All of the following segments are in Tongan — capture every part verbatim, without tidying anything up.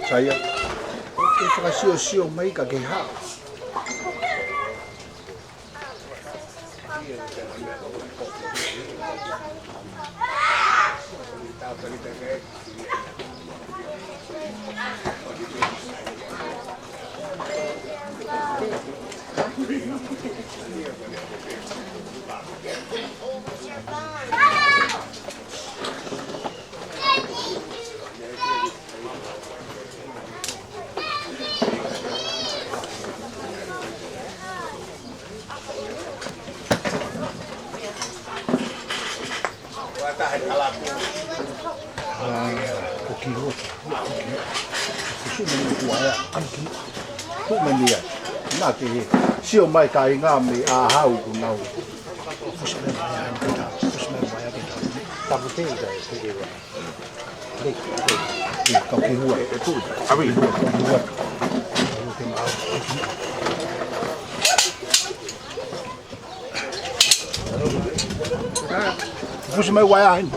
Saia. ʻOku ke fakasiosio mai ka ke haʻu. ʻA, ko ki hota. Ko ki. Ko sio mai ni kua ea, ʻanki. Ko mai ni ea. Naʻa ke sio mai ka inga me a hau ku nau. Fusi mai mai ea, kita. Fusi mai mai ea, kita. Tapu te ika, kita. Kau ki hua. Avi. Kau ki hua. Fusi mai uaea heni.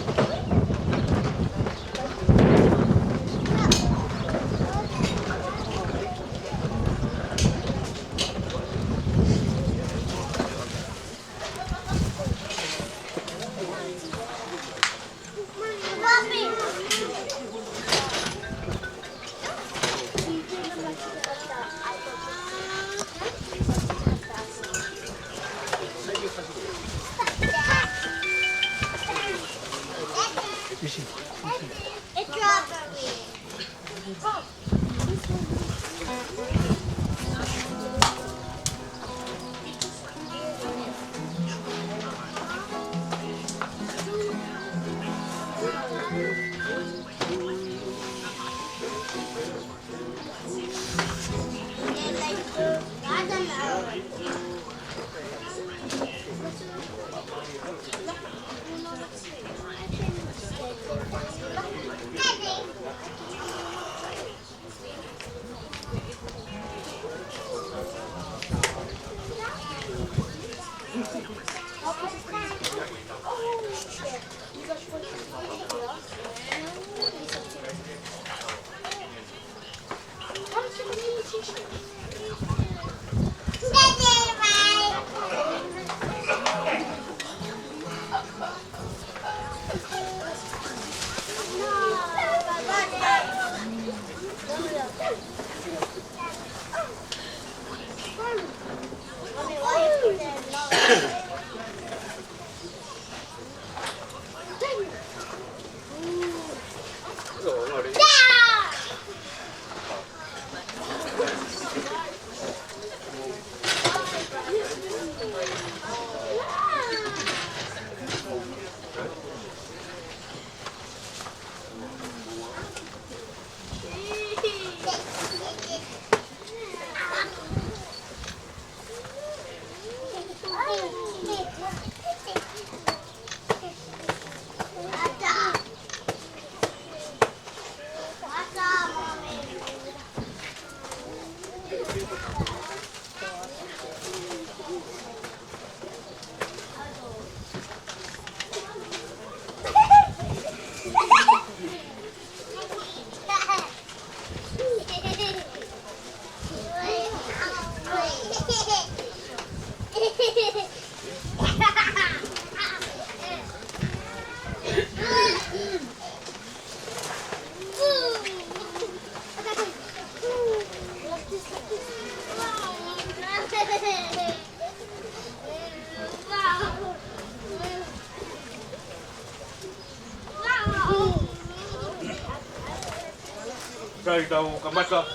Sai tau kamata.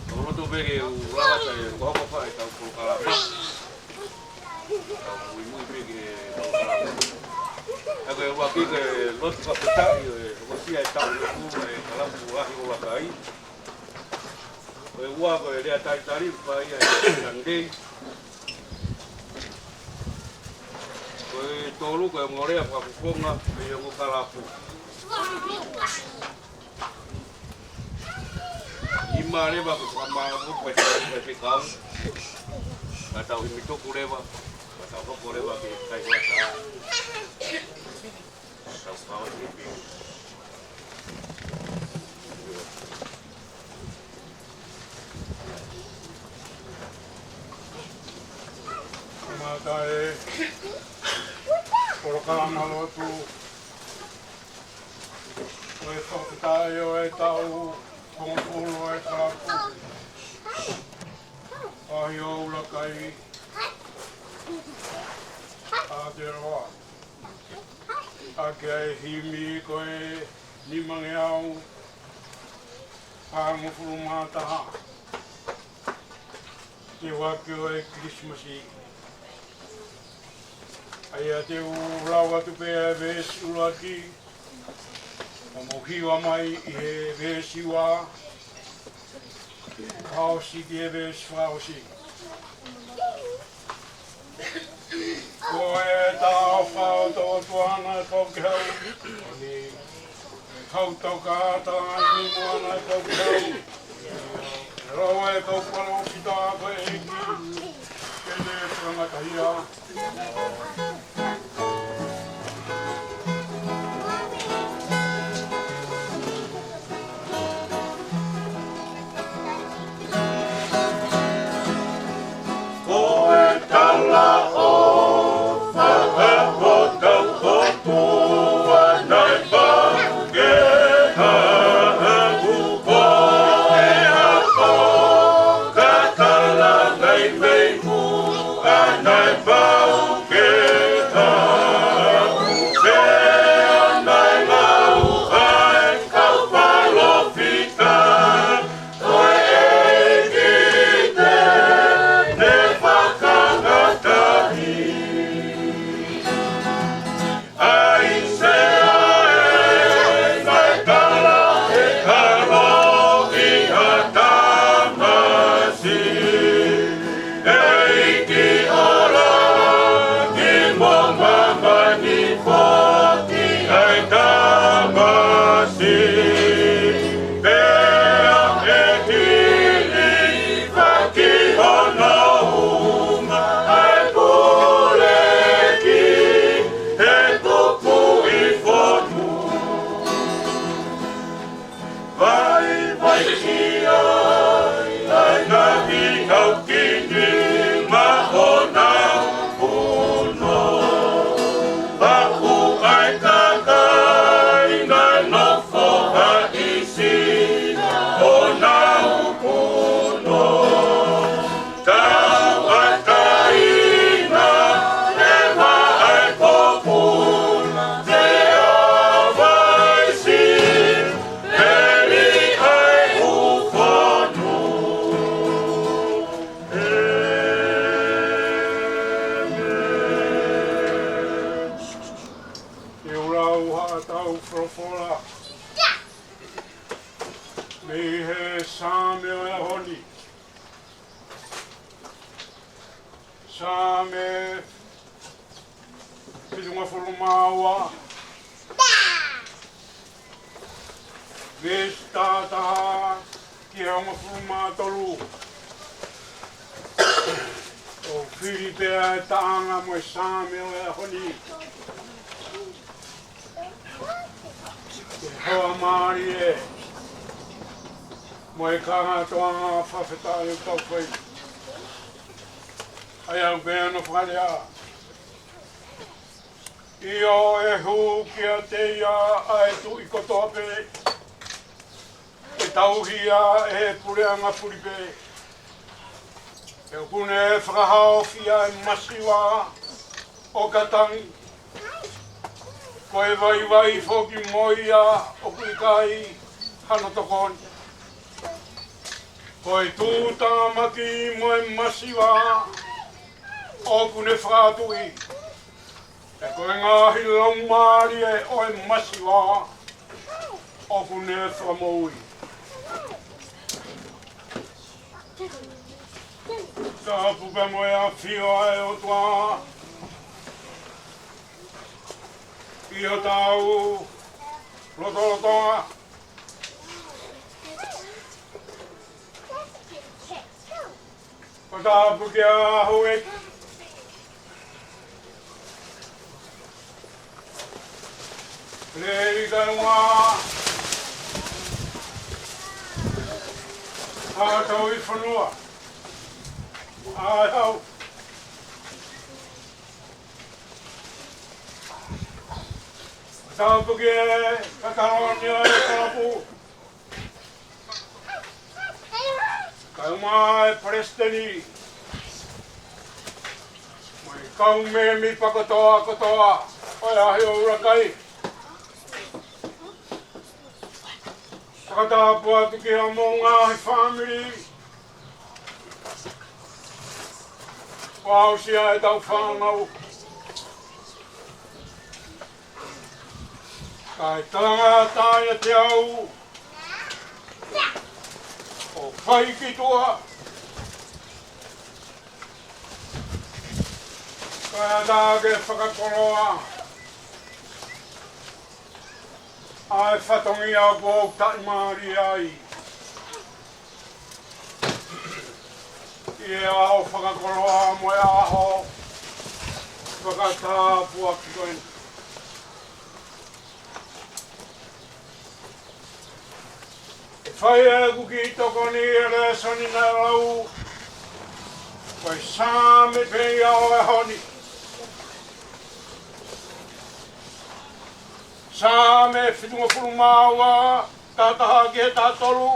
Tau loto pē ke u lava sai ko hoko fai tau polokalama. Tau muimui pē ke tau polokalama. Ka ko e ʻuluaki ke lotu fakafetaʻi ʻo e hokosia e taʻu ʻe hongofulu e kalapu ʻo Ahi ʻo Lakai. Ko e ua ko e lea talitali, fai ʻa e Sunday. Ko e tolu ko e ongo lea fakafofonga mei he ongo kalapu. Nima leva ko e fakamālō ko e faifekau. Ka tau himi tuku leva, ka tau hoko leva ki he kai wata. Ka tau kawa ki he pili. Polokalama lotu ʻo e fakafetaʻi ʻo e taʻu hongofulu ʻo e kalapu ʻa e ʻUluaki ʻa Aotearoa. ʻA ia ko e himi ko e nimangeau hongofulu mā taha. Te u ʻoatu ʻa e Kilisimasi. ʻA ia te u lau atu pē ʻa e veesi ʻuluaki, pea mou hiva mai ʻi he veesi ua, fakaʻosi ki he veesi fakaʻosi. Ko e talaʻofa ʻa hotau ʻOtua naʻe pau ke haʻu, kau tau ka talaʻi ni moana ʻe kau kau. Lau e kau palōfita ko e ʻEiki, ke ne fakangatahia. Ko e talaʻofa ʻa hotau ʻOtua naʻe pau ke haʻu, ko e ʻaho ka talaʻi mei muʻa naʻe pau ke haʻu, pea naʻe lau ʻa e kau palōfita, ko e ʻEiki te ne fakangatahi. ʻAisea ē, naʻe tala ʻe he ʻaloʻi ʻa Tamasi, ʻEiki ʻo langi mo māmani, foki ʻa e Tamasi. Pea ʻe hilifaki hono uma ʻa e pule ki he tupuʻi fonu. Vaivai ki ai ʻa e ngaahi ʻaukini maʻonau puno. Paku ai kakai naʻe nofo ʻa ʻIsi ʻo nau puno. Tauʻatāina e vaʻe kopu te avaisi, heli ai ʻū fonu. ʻĒmeni. Te u lau haʻatau folofola mei he Saame ʻo e ʻaho ni. Saame fitungofulu mā ua, veesi taha taha ki he hongofulu mā tolu. ʻOku fili pē ʻa e taʻanga mo e Saame ʻo e ʻaho ni. Ke hoa mālie mo e kātoanga fakafetaʻi ʻoku tau fai. ʻA ia ʻoku pehē hono fakalea: ʻIo, ʻe hū kiate ia ʻa e tuʻi kotoa pē, ʻe tauhi ia ʻe he puleʻanga puli pē. He ʻoku ne fakahaofi ʻa e masiva ʻo ka tangi, ko e vaivai foki mo ia ʻoku ʻikai hano tokoni. Ko e tuʻutāmaki mo e masiva ʻoku ne fakatuʻi, pea ko e ngaahi laumālie ʻo e masiva ʻoku ne fakamoʻui. Tapu pē mo e ʻafio ʻa e ʻOtua ʻi hotau lotolotonga. Ko e tapu kia Houʻeiki. Lelei kae ʻumaʻā ʻa hotau fonua. ʻA e hau. Tāpuaki e kakaʻi ʻo e kalapu. Kae ʻumaʻā e palesiteni mo e kau mēmipa kotoa kotoa ʻo e ʻaho ʻuluaki. Fakatapu atu ki hoʻomou ngaahi fāmili. Kuo aʻusia ʻetau fānau. Kae talangata ʻiate au ʻo fai ki tuʻa. Kae ʻatā ke fakakoloa ʻa e fatongia kuo u taʻimālie ai ʻi he ʻaho fakakoloa mo e ʻaho fakatāpuaki ko eni. ʻE fai ʻeku kiʻi tokoni ʻi he lēsoni naʻe lau, ko e Saame pē ia ʻo e ʻaho ni. Saame fitungofulu mā ua, taha taha ki he taha tolu.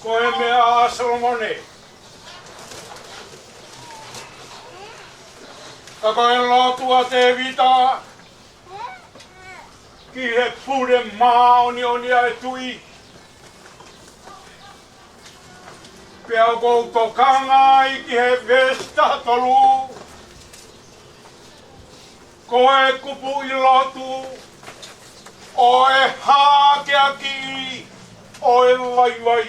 Ko e meʻa ʻa Solomone. Ka ko e lotu ʻa Tēvita ki he pule māʻoniʻoni ʻa e tuʻi. Pea ʻoku ou tokanga ai ki he veesi taha tolu. Ko e kupuʻi lotu ʻo e hākeakiʻi ʻo e vaivai.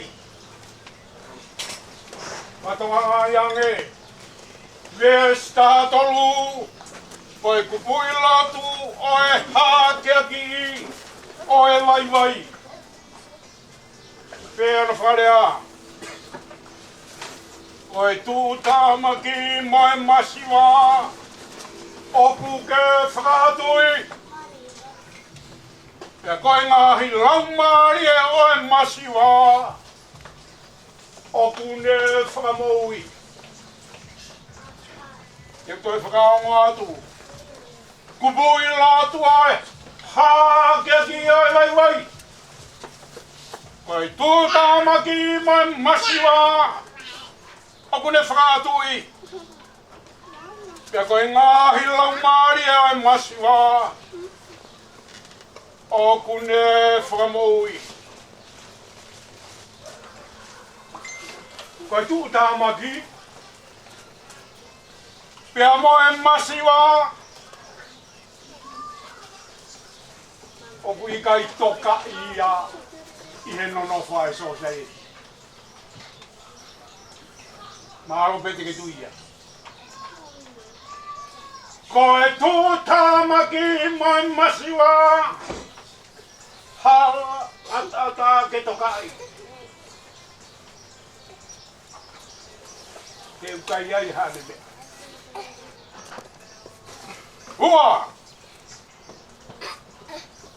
Mātou ʻai ange. Veesi taha tolu. Ko e kupuʻi lotu ʻo e hākeakiʻi ʻo e vaivai. Pea ʻoku fakalea, ko e tuʻutāmaki mo e masiva ʻoku ke fakaʻatuʻi. Pea ko e ngaahi laumālie ʻo e masiva ʻoku ne fakamoʻui. Te u toe fakaongo atu. Kupuʻi lotu ʻo e hākeakiʻi ʻo e vaivai. Ko e tuʻutāmaki mo e masiva ʻoku ne fakaʻatuʻi. Pea ko e ngaahi laumālie ʻo e masiva ʻoku ne fakamoʻui. Ko e tuʻutāmaki pea mo e masiva ʻoku ʻikai tokaʻi ia ʻi he nonofo ʻa e sōsaieti. Mālō pē te ke tui ia. Ko e tuʻutāmaki mo e masiva, hala ʻataʻatā ke tokaʻi. Ke ʻikai ai haʻane meʻa. Ua,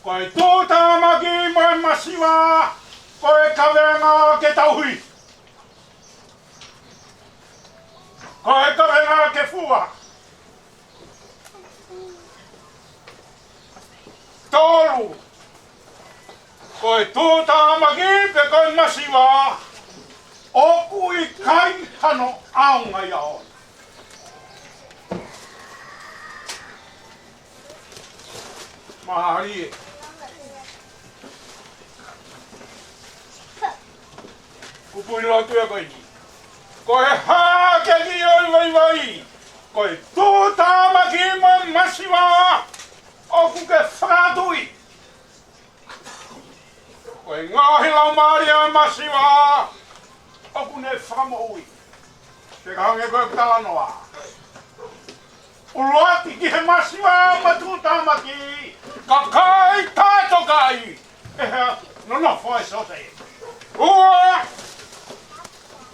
ko e tuʻutāmaki mo e masiva, ko e kavenga ke tauhi. Ko e kavenga ke fua. Tolu, ko e tuʻutāmaki pe ko e masiva ʻoku ʻikai hano ʻaonga ia ʻoʻona. Mālie. Kupuʻi lotu ia ko eni. Ko e hākeakiʻi ʻo e vaivai, ko e tuʻutāmaki mo e masiva ʻoku ke fakaʻatuʻi. Ko e ngaahi laumālie ʻo e masiva ʻoku ne fakamoʻui. Pea ka hangē ko e talanoa, ʻuluaki ki he masiva mo e tuʻutāmaki, ka ʻikai toe tokaʻi ʻe he nonofo ʻa e sōsaieti. Ua,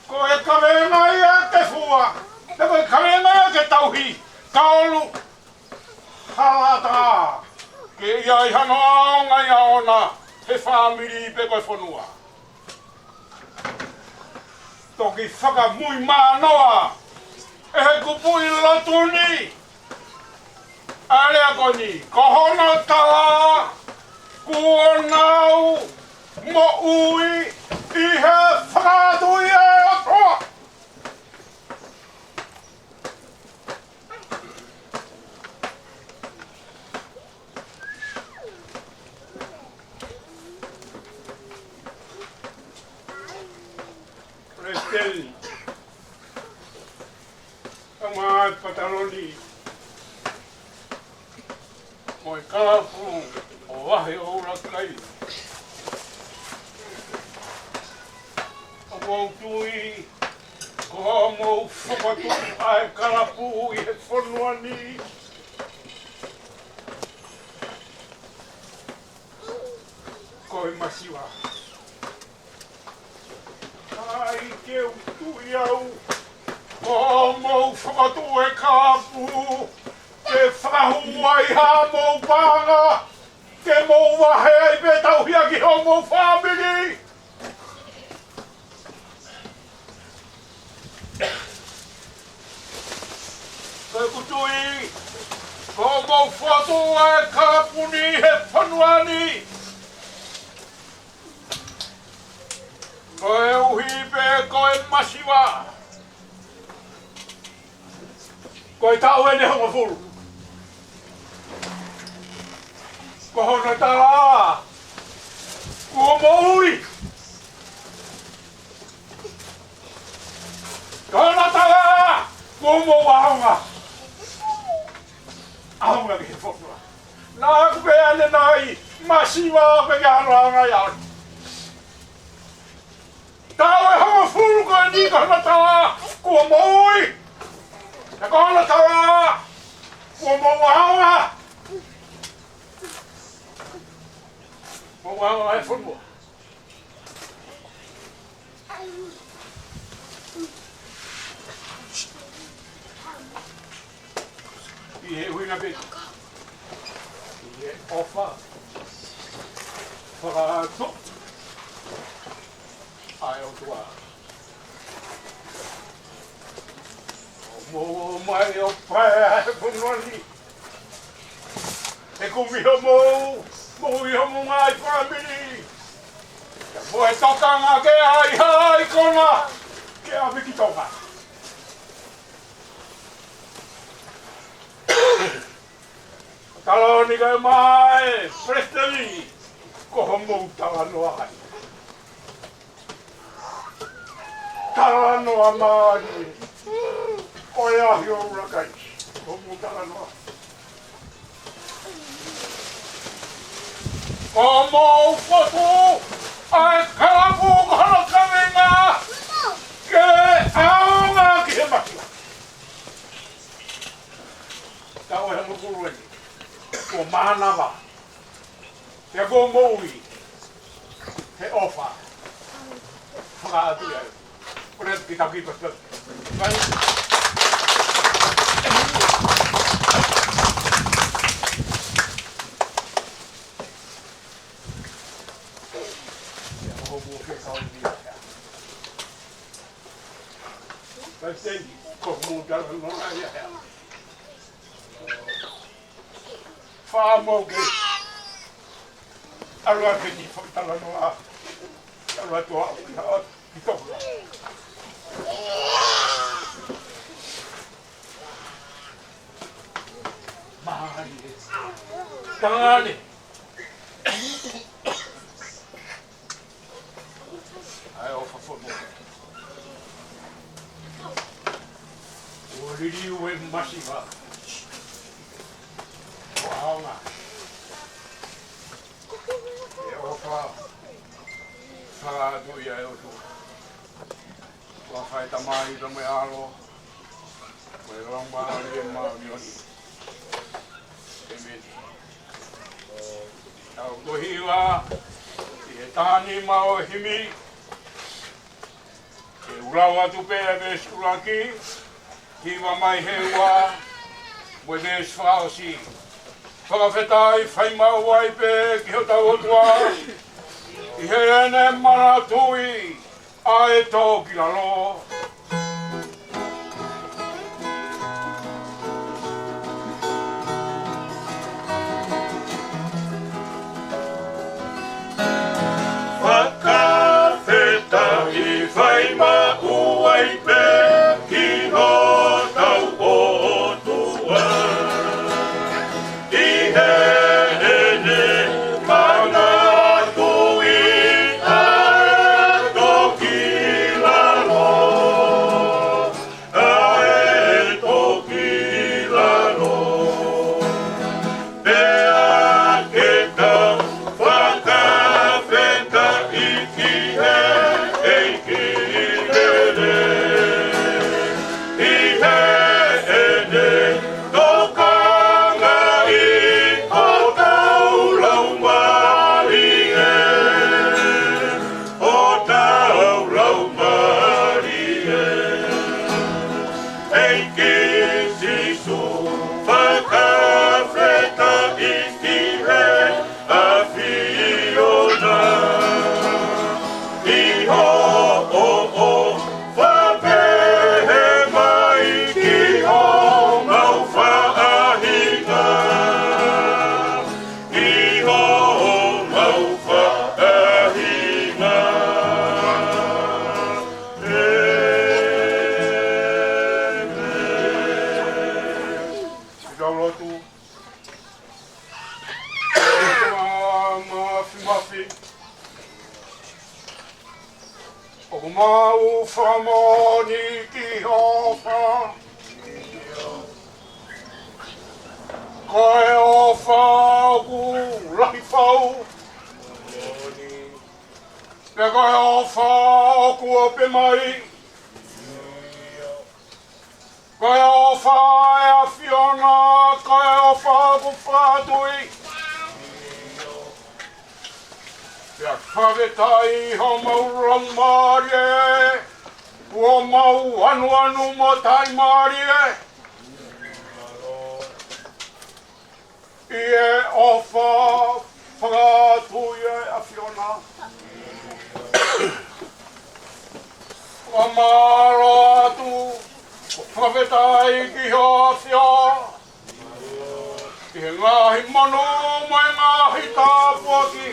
ko e kavenga ia ke fua, pe ko e kavenga ia ke tauhi. Tolu, hala ʻataʻatā ke ʻi ai hano ʻaonga ia ʻoʻona he fāmili pe ko e fonua. Toki fakamuimui noa ʻe he kupuʻi lotu ni Tale a koni, ko hono tala, kuo nau moʻui ʻi he fatu ʻa e ʻOtua. Palesiteni, tama e pataloni, mo e kalapu ʻo Vahe ʻo ʻUluakai. ʻOku ou tui, ko hoʻomou fokotuʻu ʻa e kalapu ʻi he fonua ni, ko e masiva. ʻAi ke u tui au, ko hoʻomou fokotuʻu e kalapu, ke fakahū ai haʻamou paʻanga, ke mou vahe ai pē tauhi ʻaki hoʻomou fāmili. Ko ʻeku tui, ko hoʻomou fokotuʻu ʻa e kalapu ni he fonua ni, koeʻuhi pē ko e masiva. Ko e taʻu ʻeni ʻe hongofulu. Ko hono tala, kuo moʻui. Ko hono tala, kuo mou ʻaonga. ʻAonga ki he fonua. Naʻa ku pehē ʻanenai, masiva pē ke ʻaonga ai au. Taʻu ʻe hongofulu ko eni ko hono tala, kuo moʻui. Pea ko hono tala, kuo mou ʻaonga. Mou ʻaonga he fonua. ʻI he ʻuhinga pē, ʻi he ʻofa fakatuʻi ʻa e ʻOtua, ʻoku mou ō mai ʻo paea e fonua ni. He kumi hoʻomou, moʻui hoʻomou ngaahi fāmili, mo e tokanga ke ʻai ha ikona ke ʻave ki Tonga. Taloni kae mai, Palesiteni, ko hoʻomou talanoa ʻeni. Talanoa mai, ko e Vahe ʻo ʻUluakai, ko hoʻomou talanoa. Ko hoʻomou fokotuʻu ʻa e kalapu, ko hono kaveinga ke ʻaonga ki he masiva. Taʻu ʻe hongofulu ʻeni kuo mānava, pea kuo moʻui he ʻofa fakatuʻi ʻa e ʻOtua. Ko e kiʻi taki pasi pasi. Vai. Ia, ko hoʻomou ke kau ni ia. Palesiteni, ko hoʻomou talanoa ia. Fakamoʻoni ke ʻalu atu ki he talanoa. ʻAlu atu au ki Tonga. Mālie. Tangane. ʻA e ʻofa fonua. Kuo liliu e masiva. Kuo ʻaonga e ʻofa fakatuʻi ʻa e ʻOtua. Huafa ʻo e Tamai, mo e ʻAlo, mo e Laumālie Māʻoniʻoni. ʻĒmeni. Tau toe hiva ʻi he taha nima ʻo e himi. Ke u lau atu pē ʻa e veesi ʻuluaki, hiva mai he ua, mo e veesi fakaʻosi. Fakafetaʻi fai maʻu ai pē ki hotau ʻOtua ʻi heʻene manatuʻi ʻa e tō ki lalo. Tau lotu. ʻOtua Māfimafi, ʻoku mau fakamoʻoni ki he ʻofa. Ko e ʻofa ʻoku lahi fau. Pea ko e ʻofa ʻoku ope mai. Ko e ʻofa ʻa e ʻAfiona, ko e ʻofa ʻoku fakatui. Pea fakafetaʻi homau laumālie, kuo mau anuanu mo taʻimālie ʻi he ʻofa fakatui ʻa e ʻAfiona. Fakamālō atu, fakafetaʻi ki he ʻAfio, ʻi he ngaahi monū mo e ngaahi tāpuaki.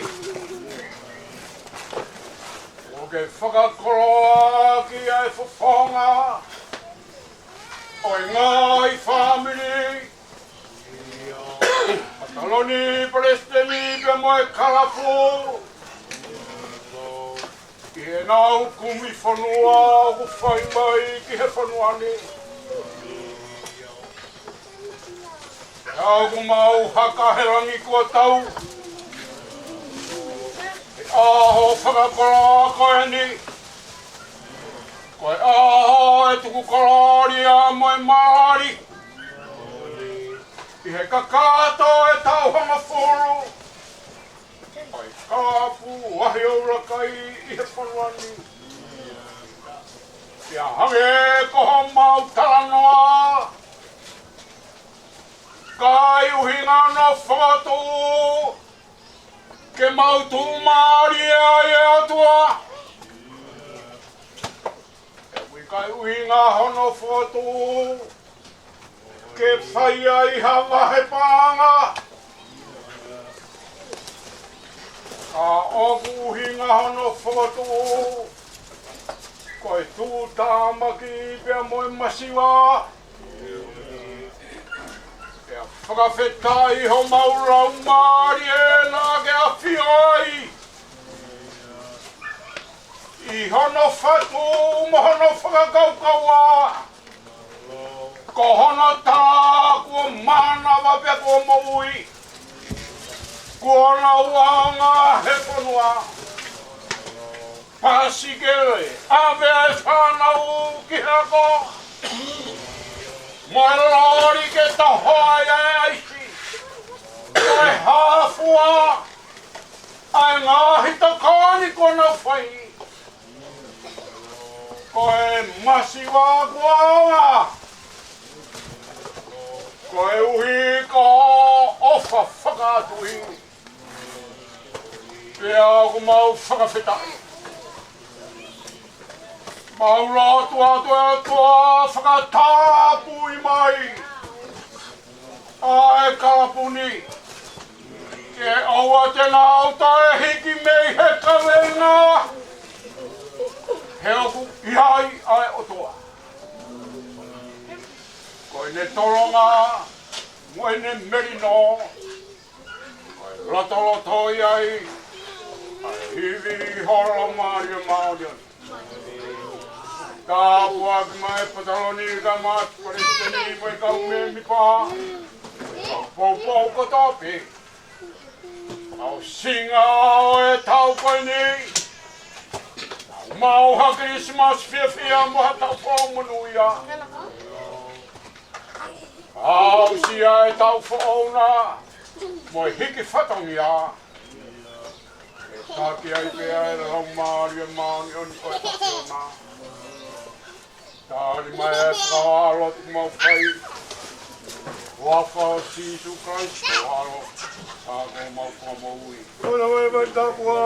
ʻOku ke fakakoloaʻaki ʻa e fofonga ʻo e ngaahi fāmili, ʻa Taloni, Palesiteni pea mo e kalapu, ʻi heʻenau kumi fonua ʻoku fai mai ki he fonua ni. Pea ʻoku mau haka he langi kuo tau he ʻaho fakakoloa ko eni. Ko e ʻaho ʻe tuku kolōlia mo e mali ʻi he kakato ʻe taʻu hongofulu ʻo e kalapu ʻa e ʻUluakai ʻi he fonua ni. Pea hangē ko homau talanoa, ʻikai ʻuhinga hono fokotuʻu ke mau tuʻumālie ai ʻe ʻOtua. ʻIkai ʻuhinga hono fokotuʻu ke fai ai ha vahe paʻanga. Ka ʻoku ʻuhinga hono fokotuʻu ko e tuʻutāmaki pea mo e masiva. Pea fakafetaʻi homau laumālie naʻa ke ʻafio ai ʻi hono fatu mo hono fakakaukauʻi. Ko hono tā kuo mānava pea kuo moʻui, kuo nau ʻaonga he fonua. Pasikele, ʻave ʻa e fānau ki he ako, mo e loli ke toho ai ʻa e ʻaisi, mo e hā fua ʻa e ngaahi tokoni kuo nau fai. Ko e masiva kuo ʻaonga, koeʻuhi ko hoʻo ʻofa fakatui. Pea ʻoku mau fakafetaʻi. Mau lotu atu, ʻe ʻOtua, fakatapui mai ʻa e kalapu ni, ke ʻoua te nau toe hiki mei he kavenga, he ʻoku ʻi ai ʻa e ʻOtua. Ko ʻene tolonga mo ʻene melino, ko e lotoloto ia ʻa e ivi ʻi ho Laumālie Māʻoniʻoni. Tāpuakiʻi mai ʻa Pataloni, ka ma Palesiteni mo e kau mēmipa, kau poupou kotoa pē. Kau singa ʻo e taʻu ko eni, mau ha Kilisimasi fiefia mo ha taʻu foʻou monūʻia. Aʻusia e taʻu foʻou na mo e hiki fatongia. ʻE taki ai pē ʻa e Laumālie Māʻoniʻoni ko e ʻAfiona. Tali mai ʻa e fakalotu mau fai. Huafa ʻo Sīsū Kalaisi ko e ʻAlo, ʻa ko homau Fakamoʻui. Kona mai mai kapua.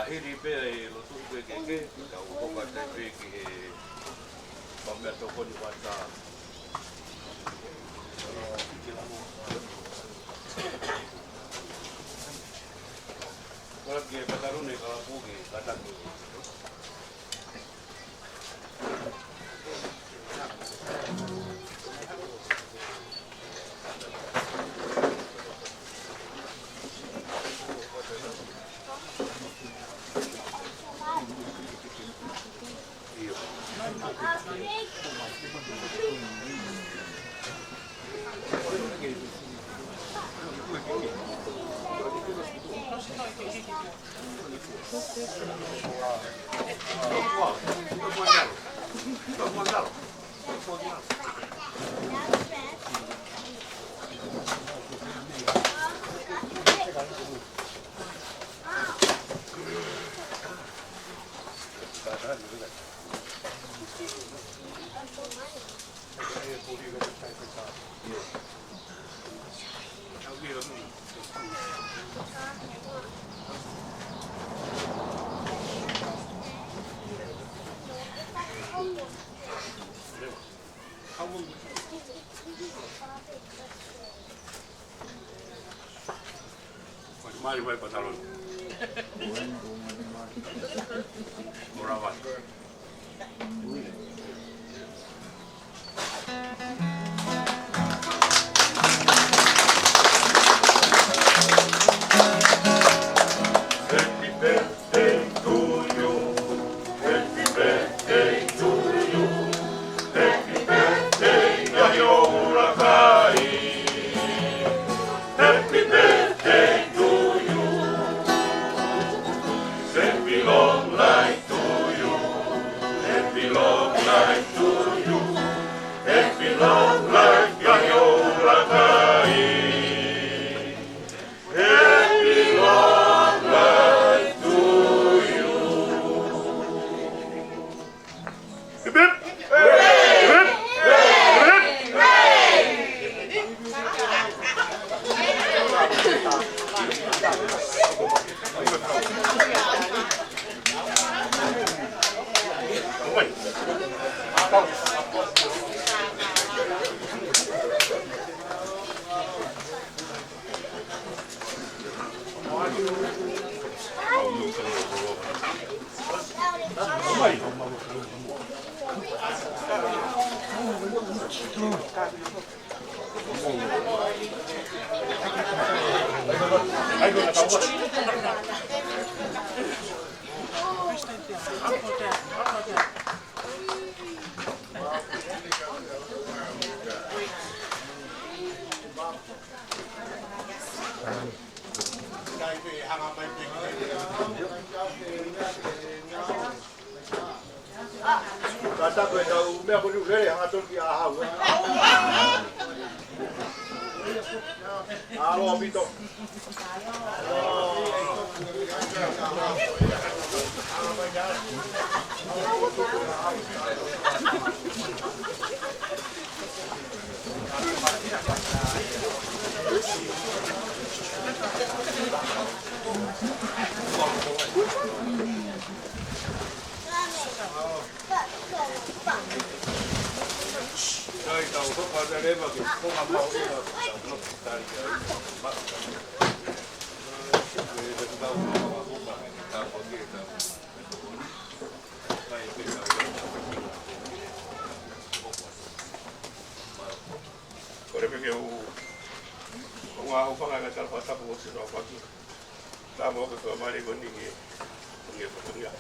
Hili pē ʻa e lotu ʻoku ʻikai ke, ka u hoko atu pē ki he fakameʻatokoni ʻo e ʻatā. Kole ki he patalone ka lapu ki he kataki. Mali vai patalone. Ora vai. Happy birthday to you. Happy birthday to you. Happy birthday, Ngaahi ʻOlolakai. Happy birthday to you. Happy long life to you. Happy long life to you. Happy long life, Ngaahi ʻOlolakai. Happy long life to you. Hip, hip. Hip, hip. Hip, hip. Ka taku e tau meʻa ko eni lele hanga tonu ki ʻAhau, ē? ʻAlo ʻaupito. Kole pē ke u, ʻo ngā ʻofa ngā ngā tala fakatapu ʻo sino faki. Tama o ke kua mare ko ni ke, ko ni ke fatongia.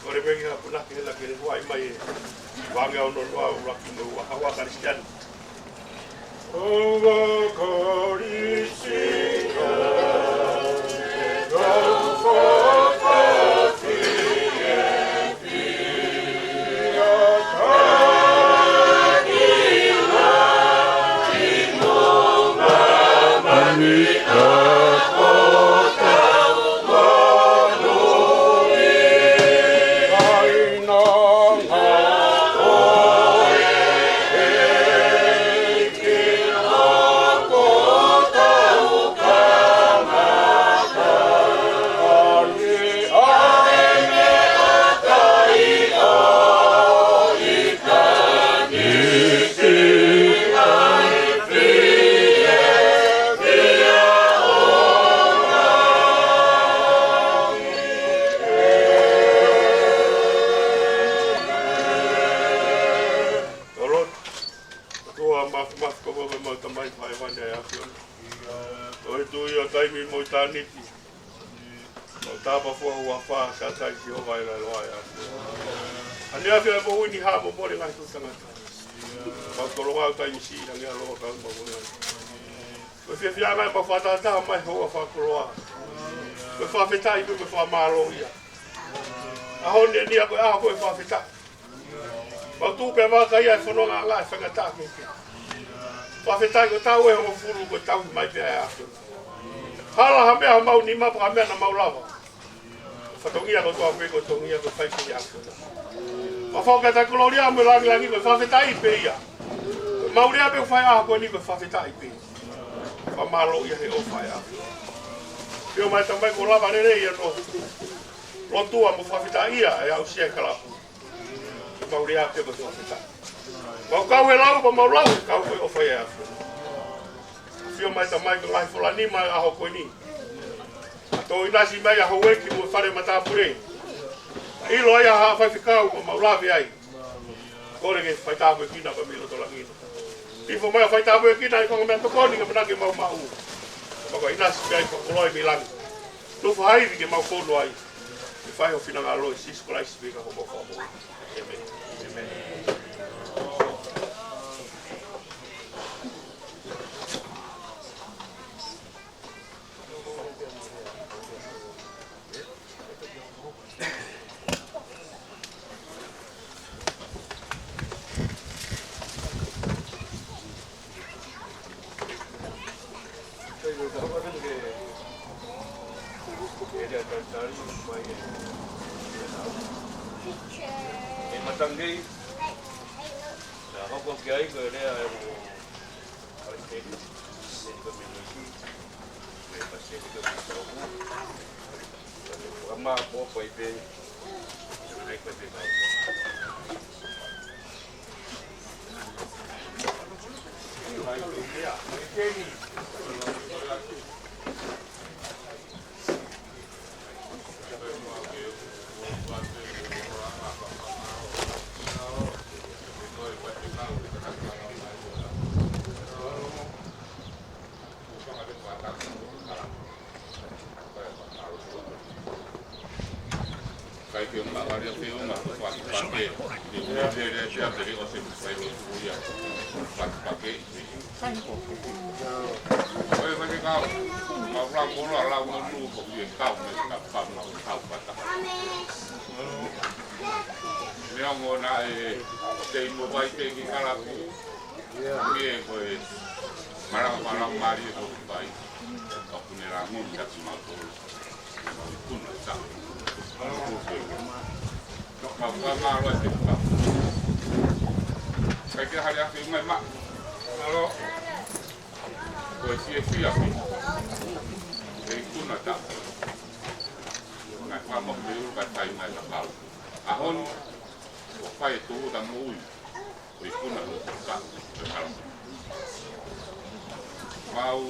Kole pē ke u punake hela ke ne kuai mai e. Vangea ono noa ʻuluaki mo ua, hawa Kalisitiane. Hawa Kalisitiane, kau fakafie. ʻOku tui ʻa e taimi mo ʻitāniti. ʻO tāpuaki ʻa e huafa, ka taʻe Sihova ʻi he ʻao ʻa e ʻAfiona. ʻAneafi ʻa e moʻui ni ha mo mole ngaahi tuʻi tangata. Mau tolonga ʻo taimi siʻi, hangē ʻa e loa ka mau mole ngaahi. Ko e fiefia ngaahi mau fakatahataha mai houa fakakoloa. Ko e fakafetaʻi pē mo e fakamālō ia. ʻAho ni ʻeni ʻa ko e ʻaho ko e fakafetaʻi. Mau tuʻu pē vaka ia ʻi he fononga ʻa e faingataʻa kehekehe. Fakafetaʻi ko e taʻu ʻe hongofulu ko e tauhi mai pē ʻa e ʻAfiona. Hala ha meʻa ʻi homau nima pe ko ha meʻa naʻa mau lava. Fatongia kotoa pē ko e tongia ko e fai pē ʻe he ʻAfiona. Mau fakafetaʻi kolōlia mo e lāngilangi ko e fakafetaʻi pē ia. Mau lea pē ʻoku fai ʻaho ko eni ko e fakafetaʻi pē. Fakamālō ia he ʻofa ʻa e ʻAfiona. Pea ʻomai Tamai ko e lava lelei ia ʻo lotua mo fakafetaʻia ʻa e aʻusia ʻa e kalapu. Mau lea pē ko e fakafetaʻi. Mau kau he lau, pea mau lau he kau ko e ʻofa ʻa e ʻAfiona. ʻAfio mai Tamai ko e ngaahi fola nima ʻo e ʻaho ko eni. ʻA e tō ʻinasi mai ʻa e houʻeiki mo e fale matāpule. ʻIlo ai ʻa haʻa faifekau pea mau lave ai. Kole ke faitāpuekina pea mei loto langi. Hifo mai ʻo faitāpuekina ʻi he konga meʻatokoni ke manako ke mau maʻu. Pea ko e ʻinasi pē ʻa e fakakoloa mei langi. Tufa ha ivi ke mau fonu ai. Ke fai ho finangalo ʻia Sīsū Kalaisi pē ko homau Fakamoʻui. ʻĒmeni. ʻĒmeni. E matangei, na hoko ki ai ko e lea ʻa e palesiteni, palesiteni ko e minisi, ko e palesiteni ko e minisi. Ua ma po po i pe, ko e palesiteni ko e Kai ke ma wale ke uma ko faki fake. Ni me te re te a te re o se fai lo tu ia. Faki fake. Oi, fake kau. Ma ula molo ala mo nu ko fie kau me ka kau ma kau pata. Me ongo na e te mo vai te ki kalapu. Nge ko e malanga fala mali ko fai. Ka pune la mo mi atu ma ko. Kuna sa. Ka ka ma lo te ka. Kai ke hale ake mai ma. Alo. Ko e fie fie ake. E kuna ta. Na ka mo me u ka tai mai ka kau. ʻAho ni, ʻoku fai e tuhu ta moʻui. Ko e kuna ka, ka kau. Mau,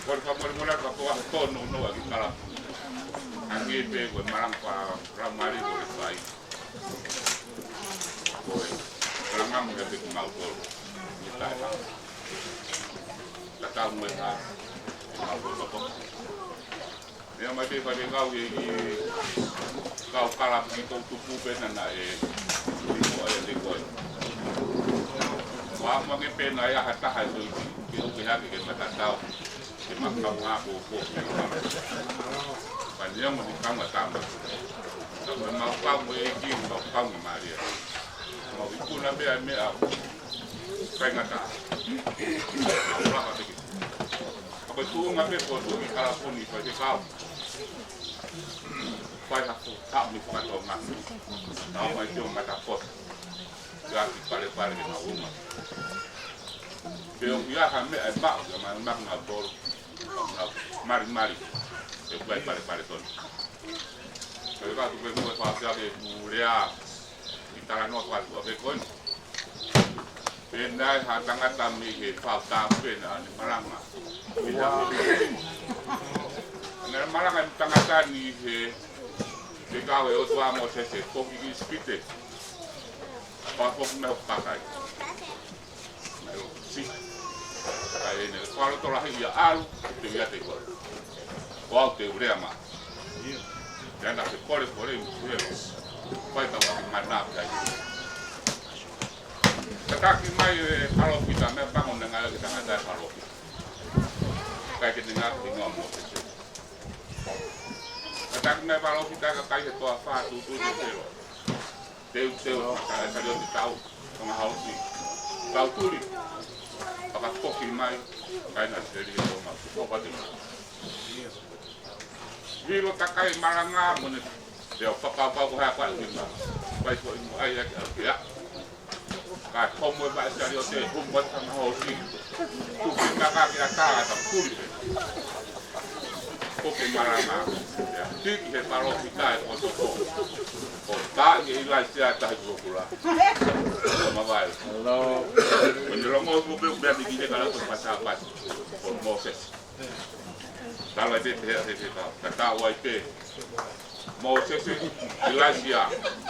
ko e fakamolemole ka po a tono no a ki kala. Ange pe ko e malanga pa, la mali ko e fai. Ko e, malanga mo ke pe ki mau tolo. Ni tai ha. Ka tau mo e ha. Mau tolo ko. Meʻa mai pē fale kau e ki kau kalapu ki kou tupu pē na na e. Ko e te koe. Ua mo ke pē na ia ha taha e toi ki, ke uke hake ke matatau. Ke makau ngā ko ko ke kau. Ka ni amo ni kau ngā tama. Ka me mau kau mo e ki mau kau mo Maria. Mau ikuna meʻa meʻa. Kai ngata. Mau laka te ki. Ka ko e tuʻunga pē ko tuʻu ki kalapu ni fai te kau. Fai ha fu, ha mi fakatonga. Tau mai te o mata kota. Ia ki pale pale ke mau uma. Pe o ia ha meʻa e maʻu, ia mai maʻu ngā tolo. Ngā mali mali. Pe kuai pale pale tonu. Pe ka tu pe mua e fakafiake ku lea. Ki talanoa fakatua pe koeni. Pea naʻe ha tangata mei he fau tāpena ne malanga. Mei ha. Ne malanga e tangata ni he, he kau e ʻOtua mo Mōsese, foki ki ʻIsipite. Pea foki mei he kakai. Naʻe ʻosi. Kae ʻi ai ʻene fakalotolahi ia ʻalu, te u ʻiate koe. Ko au te u lea mai. Pea naʻa ke kole kole mo ke lea. Fai tau ʻaki mana pē ai. Tataki mai e palōfita, meʻapango naʻe ngāue ki he tangata e palōfita. Kae ke ne ngāue ki he hingoa Mōsese. Tataki mai e palōfita kakai he toafa, tūtū ki Felo. Teu, teu, ka e kali o te tau, tanga hausi. Tau tuli, fakafoki mai, kae na seli o ma, ko pate ma. Vilo takai malanga mo ne, te o fakapau ko hea kwa ui ma. Pai ko inu ai ake au kia. Ka homo e mai sali o te, homo e tanga hausi. Tuki kaka ki a ka, ka tuli. Ko ke malanga, ia, tiki he palōfita e ko toko. Ko ka i e ʻIlaisiā tahi kula. Ko mavae. Hello. Ko ne longo ko pe, pe mi ki te kala ko pasa pasa. Ko Mōsese. Tala te te te te ka. Ka ta wai pe. Mōsese, ʻIlaisiā,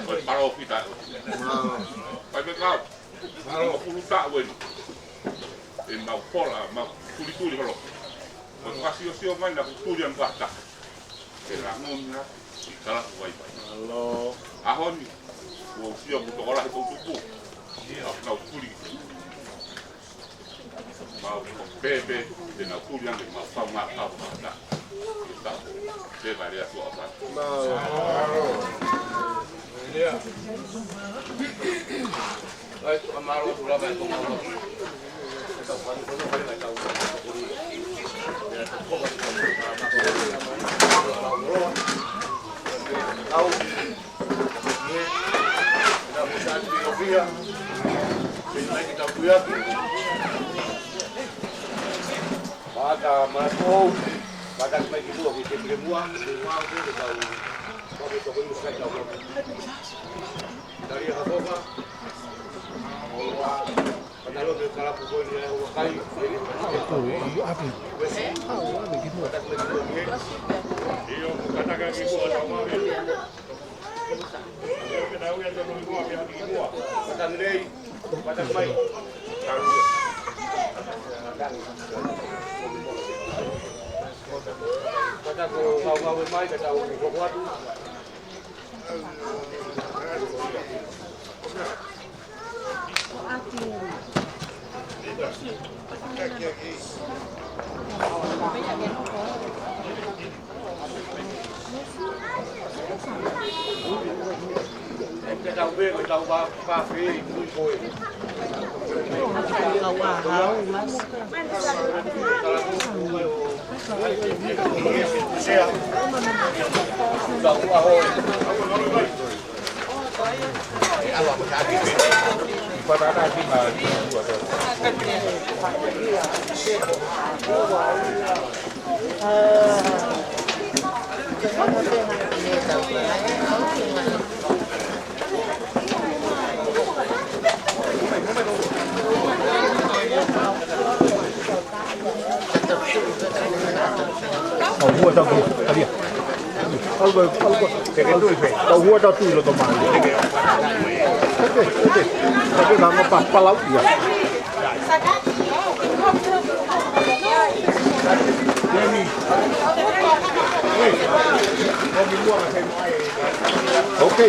ko e palōfita. Pai pe kau. Mo pulu ta wen. E mau pola, mau tuli tuli holo. Ko e fakasiosio mai naʻa ku tuli ʻa Ngata. Ke la ngomia, i kala ku vai vai. Alo. ʻAho ni, kuo u sio ku tokolahi kou tupu. Ia, nau tuli. Mau ko pepe, te nau tuli ange, mau kau ngā kau ngata. Ia kau, te vale atu a kau. Alo. Ia. Pata matou, pata mai ki tua ki te pile mua, ki te mua, ki te tau, pata toko i mukai tau. Tali ha kopa. Pata lo te kalapu ko ni e ua kai. Ko e i api. Pata mai ki tua ki. Io, pata ka ki tua tau mau. Pata nei, pata mai. Pata ko kau kau mai, ka tau ko kuatu. Kau hua tau tui, kalia. Kau hua tau tui loto mai. Oke, oke. Oke, nā mo pa palau ia. Oke.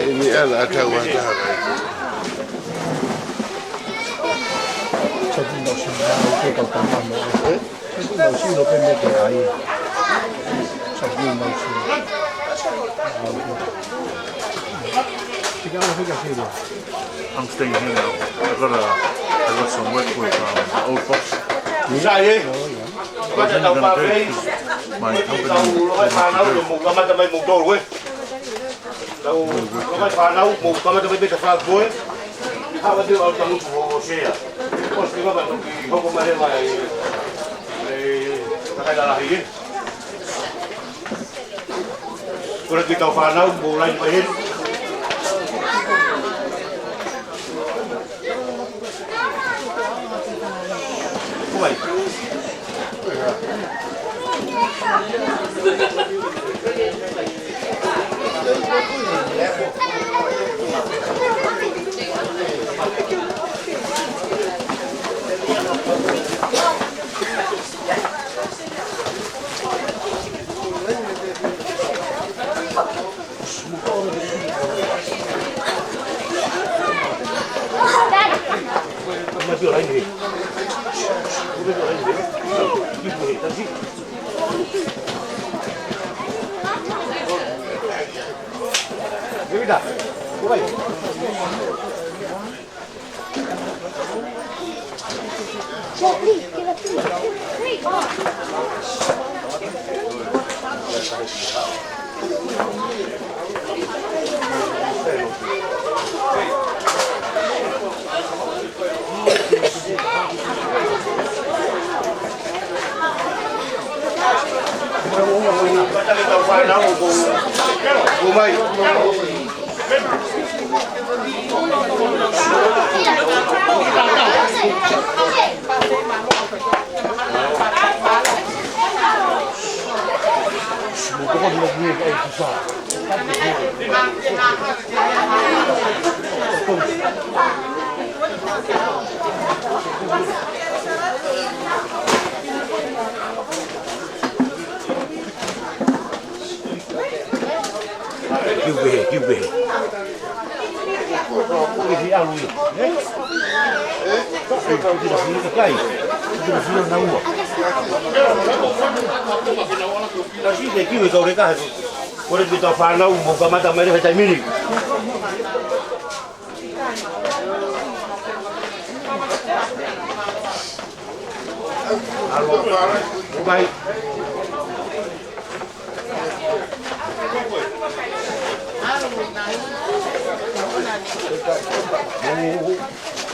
Ini ala atau ada. Jadi, nggak usah, nggak usah tahu tentang, eh? Jadi, nggak usah, lo pendek ya, ayo. Jadi, nggak usah. Tiga orang sudah sih, lo. I'm staying here now. I got a, I got some work with, um, old folks. What I'm gonna do is my company, they want to do. Tau, lo kai fānau, mou kamata mai pē ta fā koe. Hawa te au tangutu ho sea. Ko se kama toki hoko mai mai. E, kakai lalahi, e. Ko le ki tau fānau, mou lai mai heni. Ko mai. Kiu pehē, kiu pehē. Ko e kiʻi ʻalu ia. Ē? Ko e kiʻi ʻalu ia, kai. Ko e kiʻi ʻalu ia naua. Kasi te kiu e kau leka he. Ko le ki tau fānau, mou kamata mai he taimi ni. Alo, bai.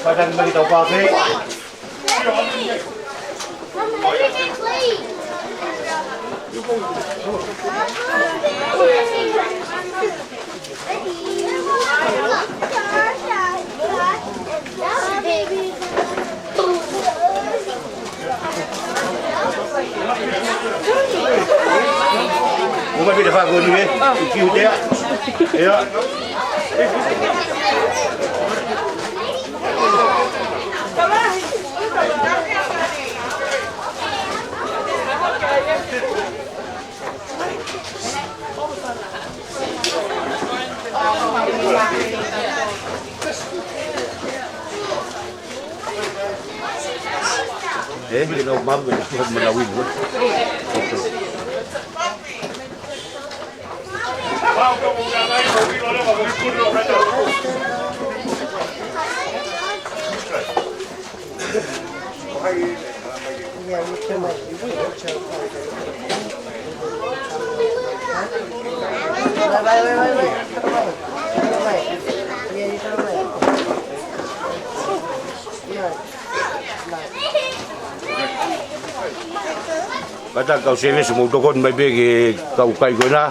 Bai, tau mai tau pāpē. Uma pita fako ni, ē? Kiu tea. Ia. Ē, ʻi he nau mamu, ʻi he nau mamu, ʻi he nau mamu. Kata kau sēvesi mou tokoni mai pē ki he kau kai ko ena.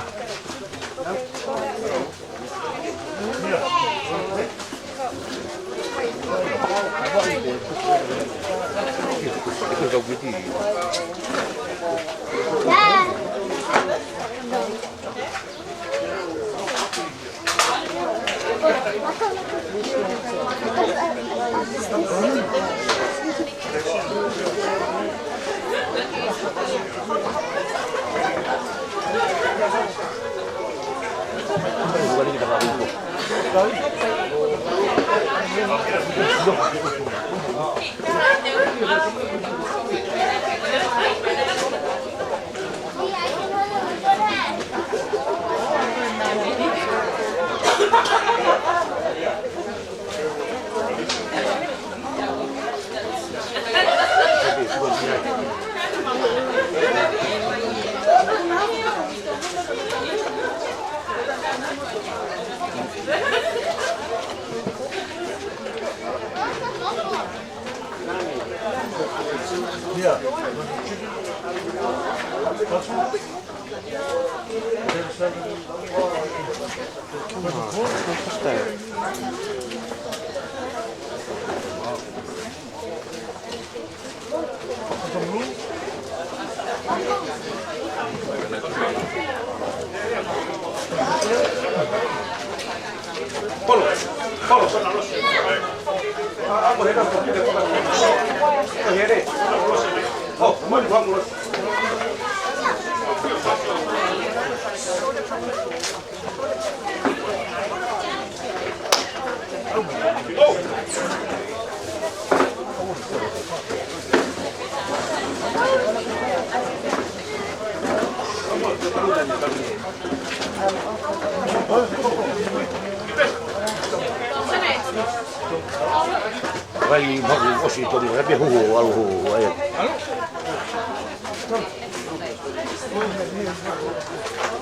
Vai, maku ʻosi tonu, he pē huhu, ʻalu huhu, ai.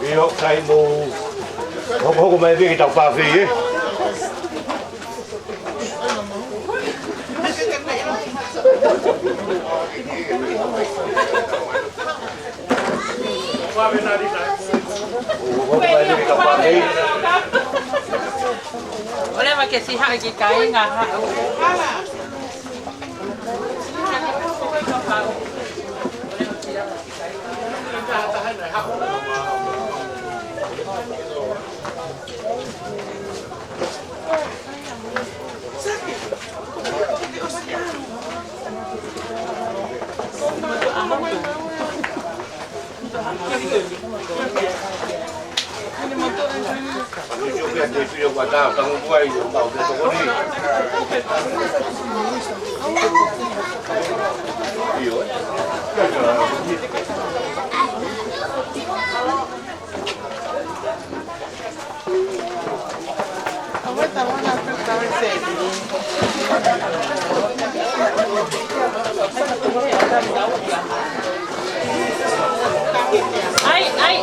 ʻIo, kai mou hokohoko mai pē ke tau pāfē, ē? ʻOleva ke siha ki kai ngā haʻu. ʻAi, ʻai.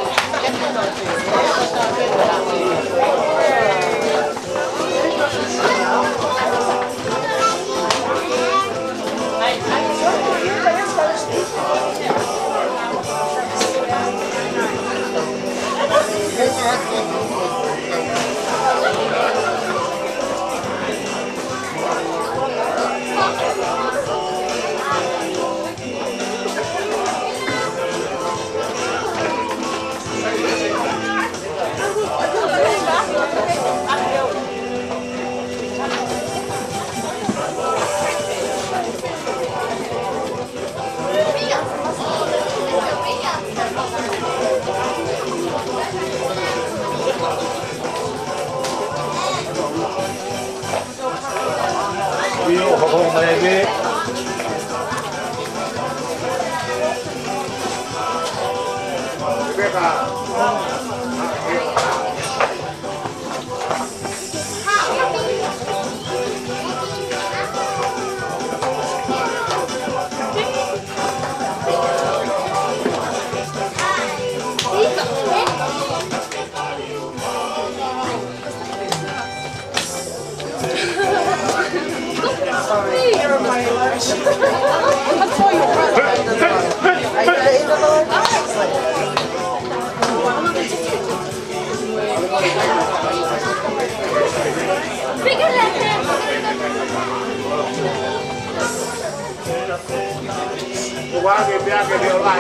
ʻIo, hokohoko mai pē.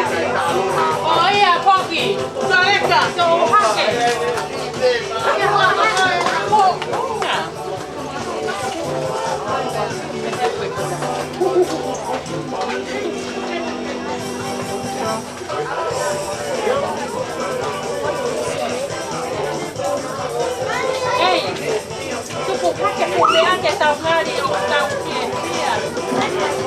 ʻO ia, Poki. Tō eka, tō hake. Ei, tuku hake pē ʻa e tau ngali, tau kia, kia.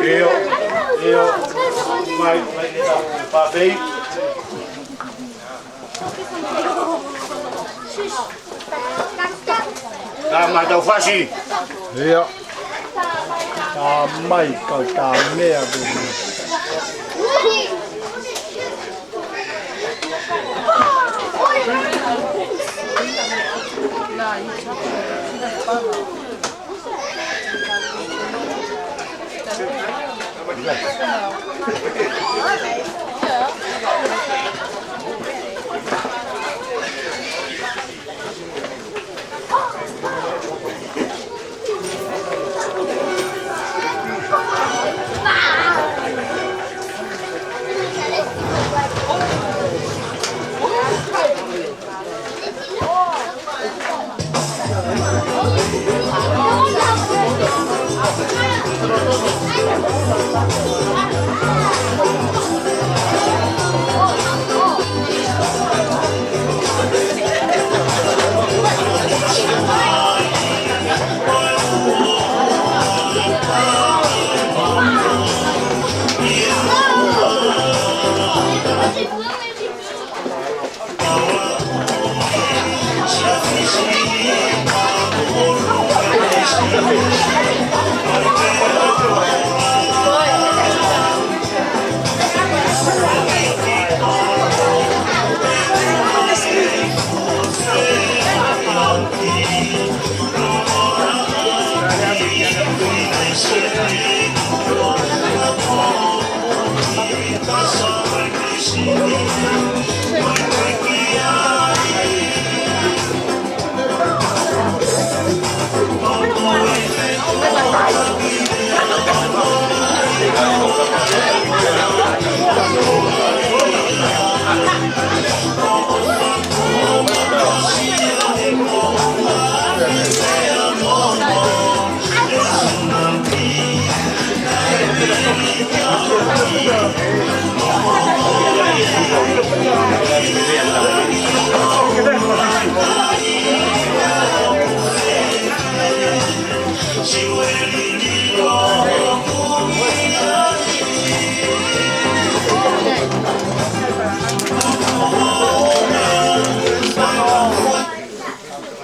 ʻIo, ʻio. Mai, mai, mai, mai. Tā mai tau fasi. ʻIo. Tā mai kau tā meʻa ko eni.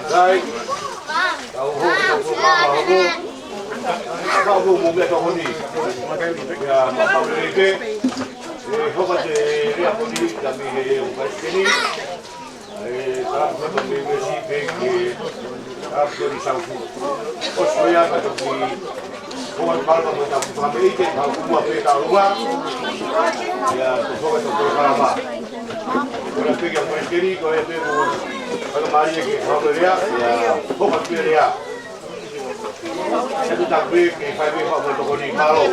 Right. Tau hoko, tau hoko, tau hoko. Tau hoko mo meʻatokoni. Ia, mau lelei pē. ʻE, hoko atu e lea ko eni, ka mei he ʻū palesiteni. ʻE, ka hoko atu mei he siʻi pē ki he, ka hoko atu ki Saufu. ʻOsi ia ka toki hoko atu mālō mo e tapu fakameʻite, ka hoko atu pē ka lua. Ia, ko e hoko atu ko e kalama. Ko e pē ki he palesiteni, ko e pē ko e fakamālie ke hoko e lea, ia, hoko atu e lea. Ia, ko e tapu pē ke fai pē fakamoʻoni, mālō.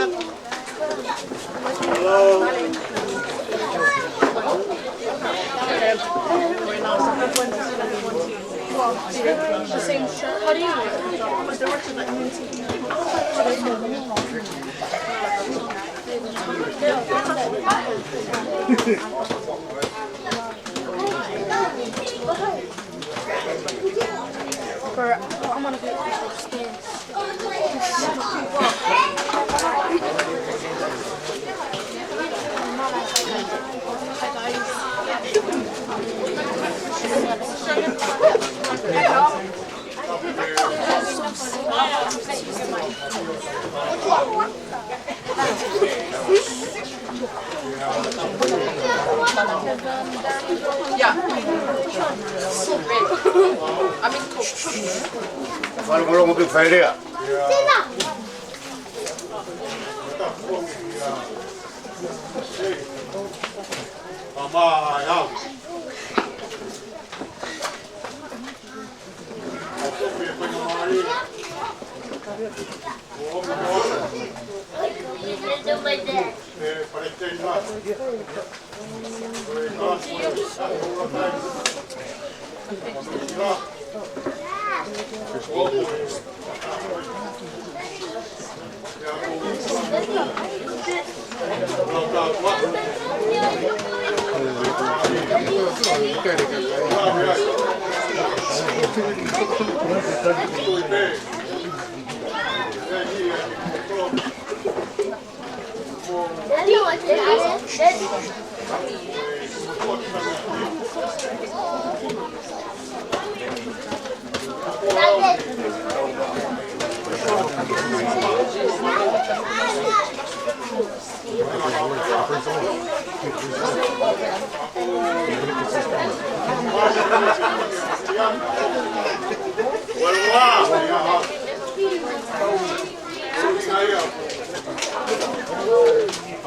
Yeah. Soup, eh? I mean, cook. Fale ko longo pe failea.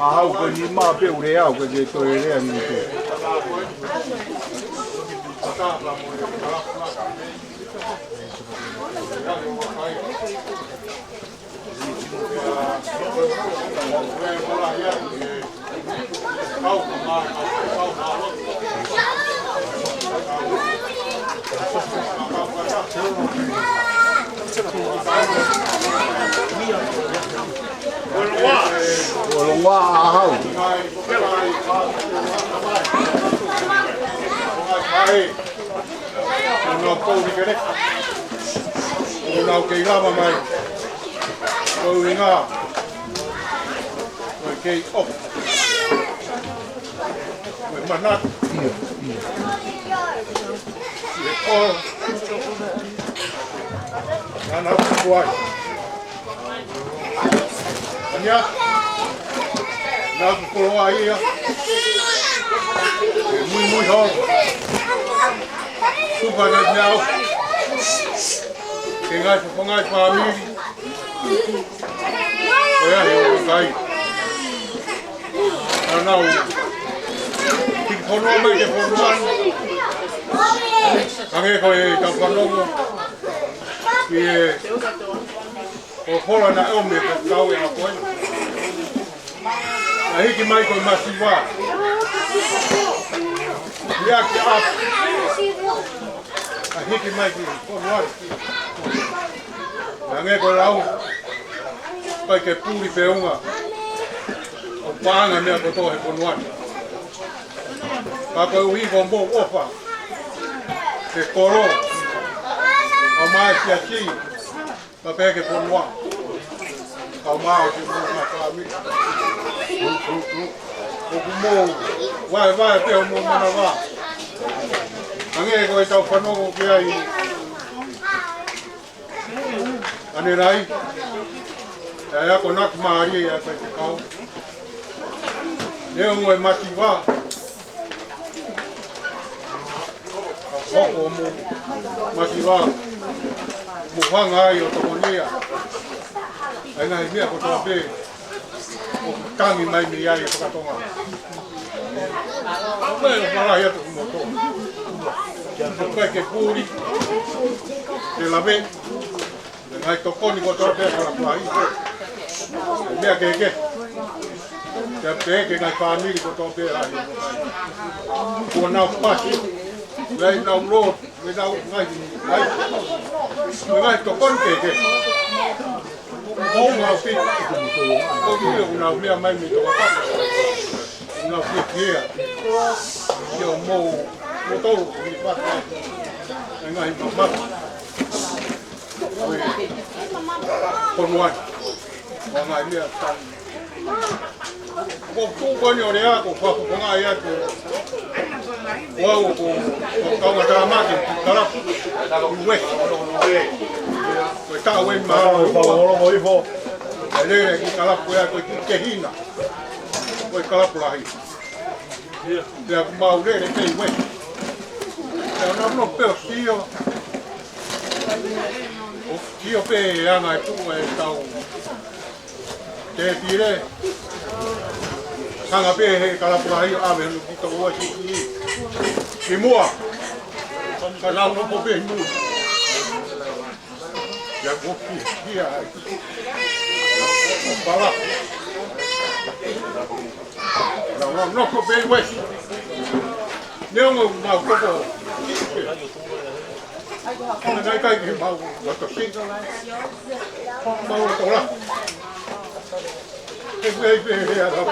ʻAhau ko eni mā pē ʻoku lea au, ko e toe lea ni pē. Ua longoa ʻAhau. Nau pou ni kele. Nau kei lava mai. Ko e ʻuhinga. Ko e kei ʻofa. Ko e manatu. Ko e ʻofa. Nana kuai. Ania. Nau koloa ia. Muimui holo. Kupa na miau. Ke ngai fofonga ʻi fāmili. Ko ia he ʻoku kai. Anau. Ki fonua mai ke fonua. Ange ko e tau fanongo. Ki e Ko hola na ʻomi e kau e ako ena. Na hiki mai ko e masiva. Ia ki ʻapi. Na hiki mai ki Konuari. Na nge ko e lau. Kai ke puli pe unga. ʻO paʻanga meʻa kotoa he Konuari. Ka ko e ʻuhi ko mou ʻofa. Ke kolo. ʻO mai siasi. Ka pehē ke fonua. Kau mā o ke mou ngā fāmili. ʻOku mou vaevae pē ʻo mou manava. Ange ko e tau fanongo ki ai. Ane rai. ʻE ako naku mālie ia ko e te kau. Ne ongo e masiva. Hoko mo masiva mo hanga ai ʻo tokonia ʻa e ngaahi meʻa kotoa pē ʻoku tangi mai mei ai e fakatonga. Ko e ʻofa lahi atu mo to. Ko e ke puli, ke lave. Ngaahi tokoni kotoa pē ʻa e falakuahi. Meʻa kehekehe. Pea pehē ki he ngaahi fāmili kotoa pē ʻa e. Kuo nau pasi. Meʻa ʻi nau lō. Meʻa nau ngaahi. Ngaahi. Meʻa ngaahi tokoni kehekehe. Ko ngau fi. Ko ki ʻoku nau meʻa mai mei tokataka. ʻOku nau fi kia. Kia mou. Mou tolu. Meʻa ngaahi mamata. Konuai. Ko e ngaahi meʻa tau. Ko e tuʻu ko eni ʻo lea ko e fakafofongaʻi atu. Ko au ko e kau ngata make ki kalapu. Uwe. Ko e taʻu eni mahalo. Ko e lele ki kalapu ʻe ko e ki kehina. Ko e kalapu lahi. Pea ʻoku mau lele pē ʻi Uesi. Pea ʻoku nau nofo pē ʻo sio. ʻO sio pē ʻa e anga e tuʻu ʻa e kau tēpile. Hanga pē he kalapu lahi ʻo ʻave hono kito ua ki, ki, ki muʻa. Ka nau nofo pē ʻi muʻa. Ia ko ki, ki ai. ʻO pala. Nau, nau nofo pē ʻi Uesi. Neongo mau koko. Naʻe ʻikai ke mau loto si. Mau loto la. He, he, he, he, ala.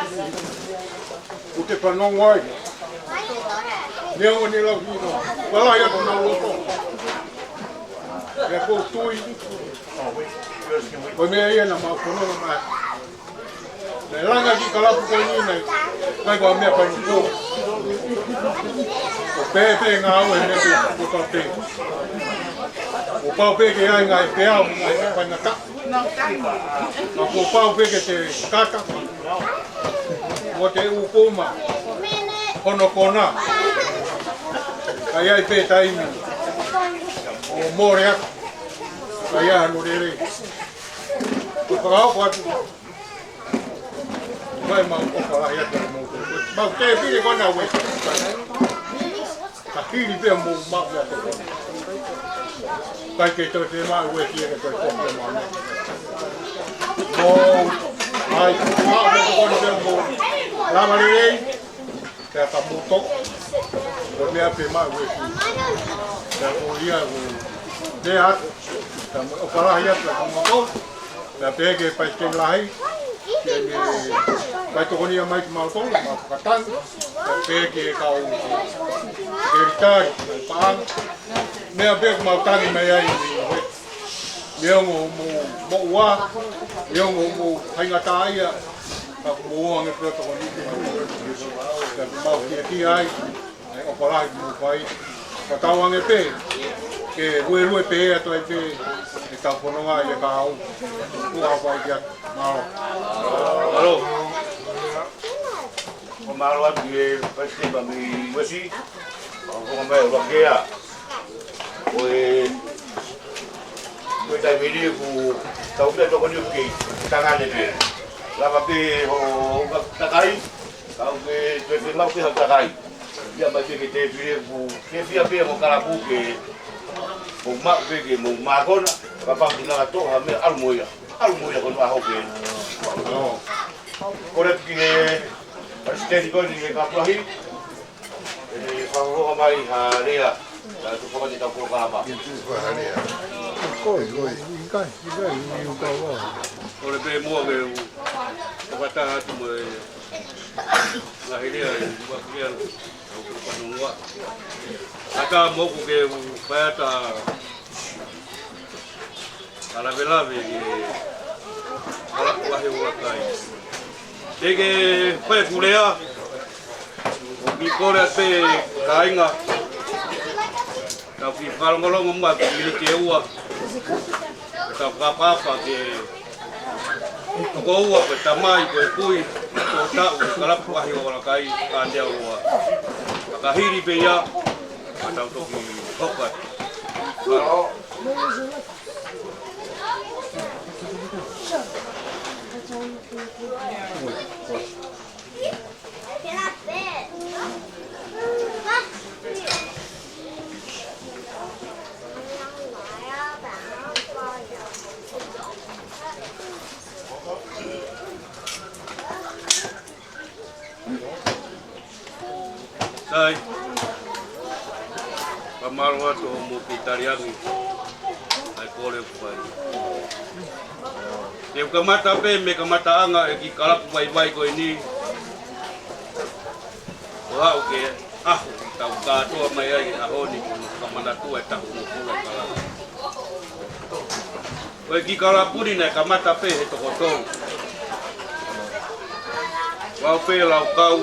ʻOku te fanongo ai. Neongo ne lau hino. Pala ia ko nau loto. Ia ko tui. Ko e meʻa ia naʻa mau fanongo mai. Naʻe langa e kiʻi kalapu ko eni naʻe ʻikai ko ha meʻa faingofua. Ko e pēpē ngāue he meʻa pē ko e pau pē. Ko e pau pē ke ʻai ngaahi peau, ngaahi faingataʻa. Ka ko e pau pē ke te kaka. Mo te ʻū puma. Hono kona. Ka ʻi ai pē taimi. ʻO mole atu. Ka ʻi ai hano lelei. Ko e fakahoko atu. Mai mau ʻofa lahi atu mo. Mau tēpile ko ena Uesi. Ka hili pē mo mau mea ko. Kai ke toe te mau Uesi ke toe ko pē mau. Mo, mai, mau mea ko pē mo. Lava lelei. Pea ka moto, ko e meʻa pē mau Uesi. Pea ko ia ko e meʻa atu, pea mo ʻofa lahi atu pea ka moto, pea pehē ki he palesiteni lahi, ke ne faitokoniʻi mai kimautolu, mau fakatangi, pea pehē ki he kau sekelitali, paʻanga, meʻa pē ʻoku mau tangi mai ai, Uesi. Neongo hoʻomou moʻua, neongo hoʻomou faingataʻaʻia, ka ʻoku mou ʻoange pē ʻo tokoni ki he moʻua. Pea ʻoku mau kiakia ai, ʻa e ʻofa lahi ʻoku mou fai. Ka tauange pē, ke luelue pē ʻa e toe pē, ʻetau fononga ʻi he kahaʻu. Kuo ʻofa lahi atu, mālō. Mālō. Ko e mālō atu ki he palesiteni mei Uesi, ʻa e fononga mai ʻo Lakea. Ko e, ko e taimi ni ʻoku tau meʻa tokoni ʻoku kei tangane pē. Lava pē hoʻo takai, kau ke toe fie maʻu pē haʻo takai. Ia mai pē ki he tēpile ʻoku ke fie pē mo e kalapu ke mou maʻu pē ke mou mākona, kapau ʻoku ʻi ai ha meʻa ʻalu mo ia. ʻAlu mo ia ko hono ʻaho pē. Kole atu ki he palesiteni ko eni ʻo e kalapu lahi. ʻE fakahoha mai ha lea, ka tu faka ni tau polokalama. Ko e, ko e, ʻikai, ʻikai, ʻikai, ʻikai. Kole pē muʻa ke u fakataha atu mo e ngaahi lea, ʻi he ua lea, ʻo fanongoa. Ata moku ke u fai atu ha lavelave ki he kalapu ʻaho ʻo e kai. Te ke fai ʻeku lea, ʻoku ou kole atu pē kāinga, tau kiʻi fakalongolongo muʻa ki he miniti ʻe ua. Tau fakaʻapaʻapa ki he tokoua, ko e tamai, ko e kui, ko e taʻu, ko e kalapu ʻaho ʻo e kai, ʻa Aotearoa. Ka hili pē ia, ka tau toki hoko atu. Sai. Fakamālō atu hoʻomou kei tali ange ʻa e kole ʻoku fai. Te u kamata pē mei he kamataʻanga ʻo e kiʻi kalapu vaivai ko eni. ʻO aʻu ki he ʻaho ʻoku tau kātoa mai ai he ʻaho ni, ko hono fakamanatua e taʻu hongofulu ʻa e kalapu. Ko e kiʻi kalapu ni naʻe kamata pē he toko tolu. Vao pē Laukau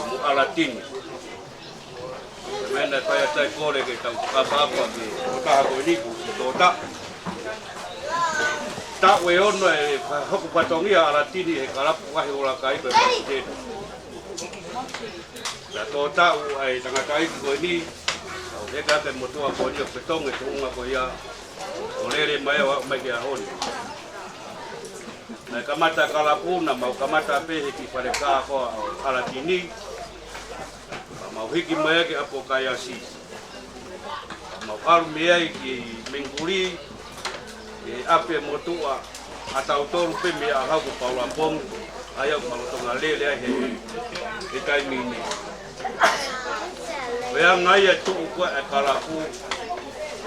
mo ʻAlatini. Meʻa naʻe fai atu ai e kole ke tau fakaʻapaʻapa ki he tokotaha ko eni, ko Tota. Taʻu ʻe ono ʻe hoko fatongia ʻAlatini he kalapu Vahe Ulakai ko e palesiteni. Pea tō taʻu ʻa e tangataʻeiki ko eni, ʻo heka ke motuʻa ko eni ʻo fetongi e tuʻunga ko ia, ʻo lele mai ʻo aʻu mai ki he ʻaho ni. Naʻe kamata e kalapu naʻa mau kamata pē he kiʻi fale kā ko ē ʻo ʻAlatini. Pea mau hiki mai ki ʻapi ʻo Kaiasi. Mau ʻalu mei ai ki Mengikuli, ʻi he ʻapi e motuʻa ʻatautolu pē mei he ʻaho ko Paula Pongi, ʻa ia ʻoku mau lolotonga lele ai he, he taimi ni. Ko e anga ia e tuʻu ko ē e kalapu,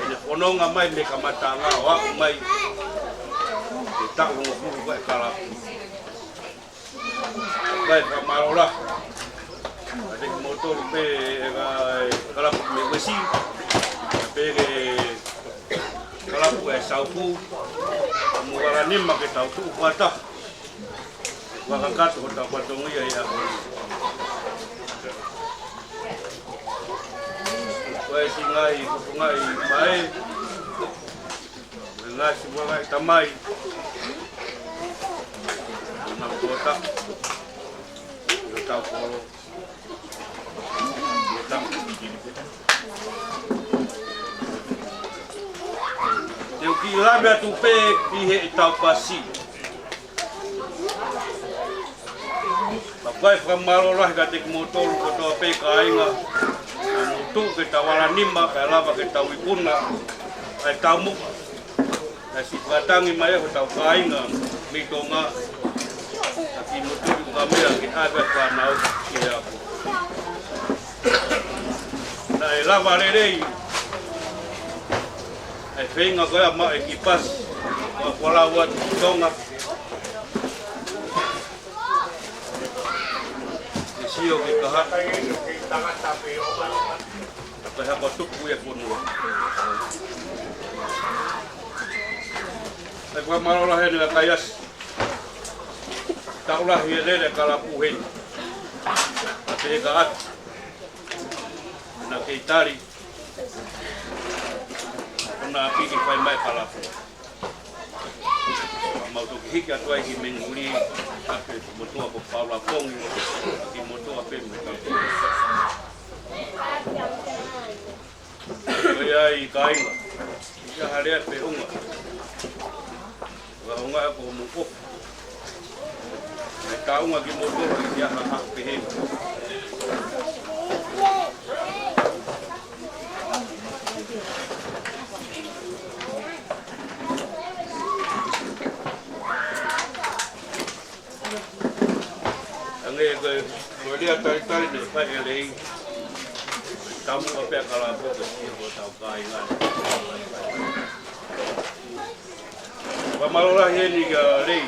ʻene fononga mai mei he kamataʻanga ʻo aʻu mai ki he taʻu hongofulu ko ē e kalapu. Kae fakamālō lahi kiate kimoutolu pē ʻa e kalapu mei Uesi, pea ki he kalapu ʻa e Sauku, mo Valanima ke tau tuʻu fakataha. Fakakakato hotau fatongia ʻi he ʻaho ni. Ko e siʻi ngaahi kupu ngaahi faʻē, ngaahi siʻi ngaahi tamai, ʻo nau kota, ʻo tau kolo, ʻo tau. Te u kiʻi lave atu pē ki heʻetau pasi. Pea ʻoku ou fakamālō lahi kiate kimoutolu kotoa pē kāinga, ʻa e motuʻa ke tau Valanima, kae lava ke tau ikuna ʻa e taumuʻa. Kae siʻi fakatangi mai ʻa hotau kāinga mei Tonga, ʻa kimoutolu ka mea ke ʻave ʻa e fānau ki he ako. Naʻe lava lelei ʻa e feinga ko ia maʻa e kiʻi pasi, ʻa e kuo lau atu ki Tonga. ʻE sio ki he kahaʻu, ʻa e hako tuku ʻi he fonua. ʻOku ou fakamālō lahi heni kia Kaiasi. Taʻu lahi e lele e kalapu heni. Pea pehē ka atu, naʻa ke tali ʻo na piki fai mai e kalapu. Mau toki hiki atu ai ki Mengikuli, ʻapi e motuʻa ko Paula Pongi, ʻa kimoutolu pē mei he kalapu. Ko ia ai kāinga, ʻi ai ha lea pe ʻuhinga, ʻuhinga ko hoʻomou ʻofa. ʻE taunga kimoutolu ʻi ha haʻu pehē. Hangē ko e, ko e lea talitali naʻe fai ʻe Lei, taumuʻa pē ʻa e kalapu ko e hotau kāinga. Fakamālō lahi heni kia Lei,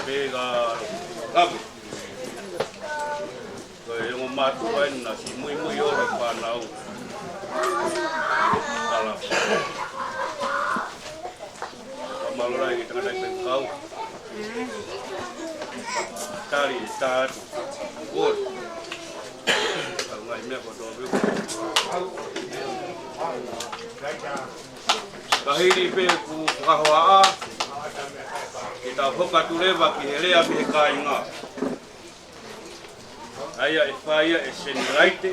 pea kia Lave. Ko e ongo mātuʻa eni naʻe siʻi muimui ʻo e fānau. Kalapu. Fakamālō lahi ki he tangataʻeiki kau. Tali, tā atu. Kole. Kau ngaahi meʻa kotoa pē. Ka hili pē ʻeku fakahohaʻa, ke tau hoka atu leva ki he lea mei he kāinga. ʻA ia ʻe fai ia ʻe Senilaite.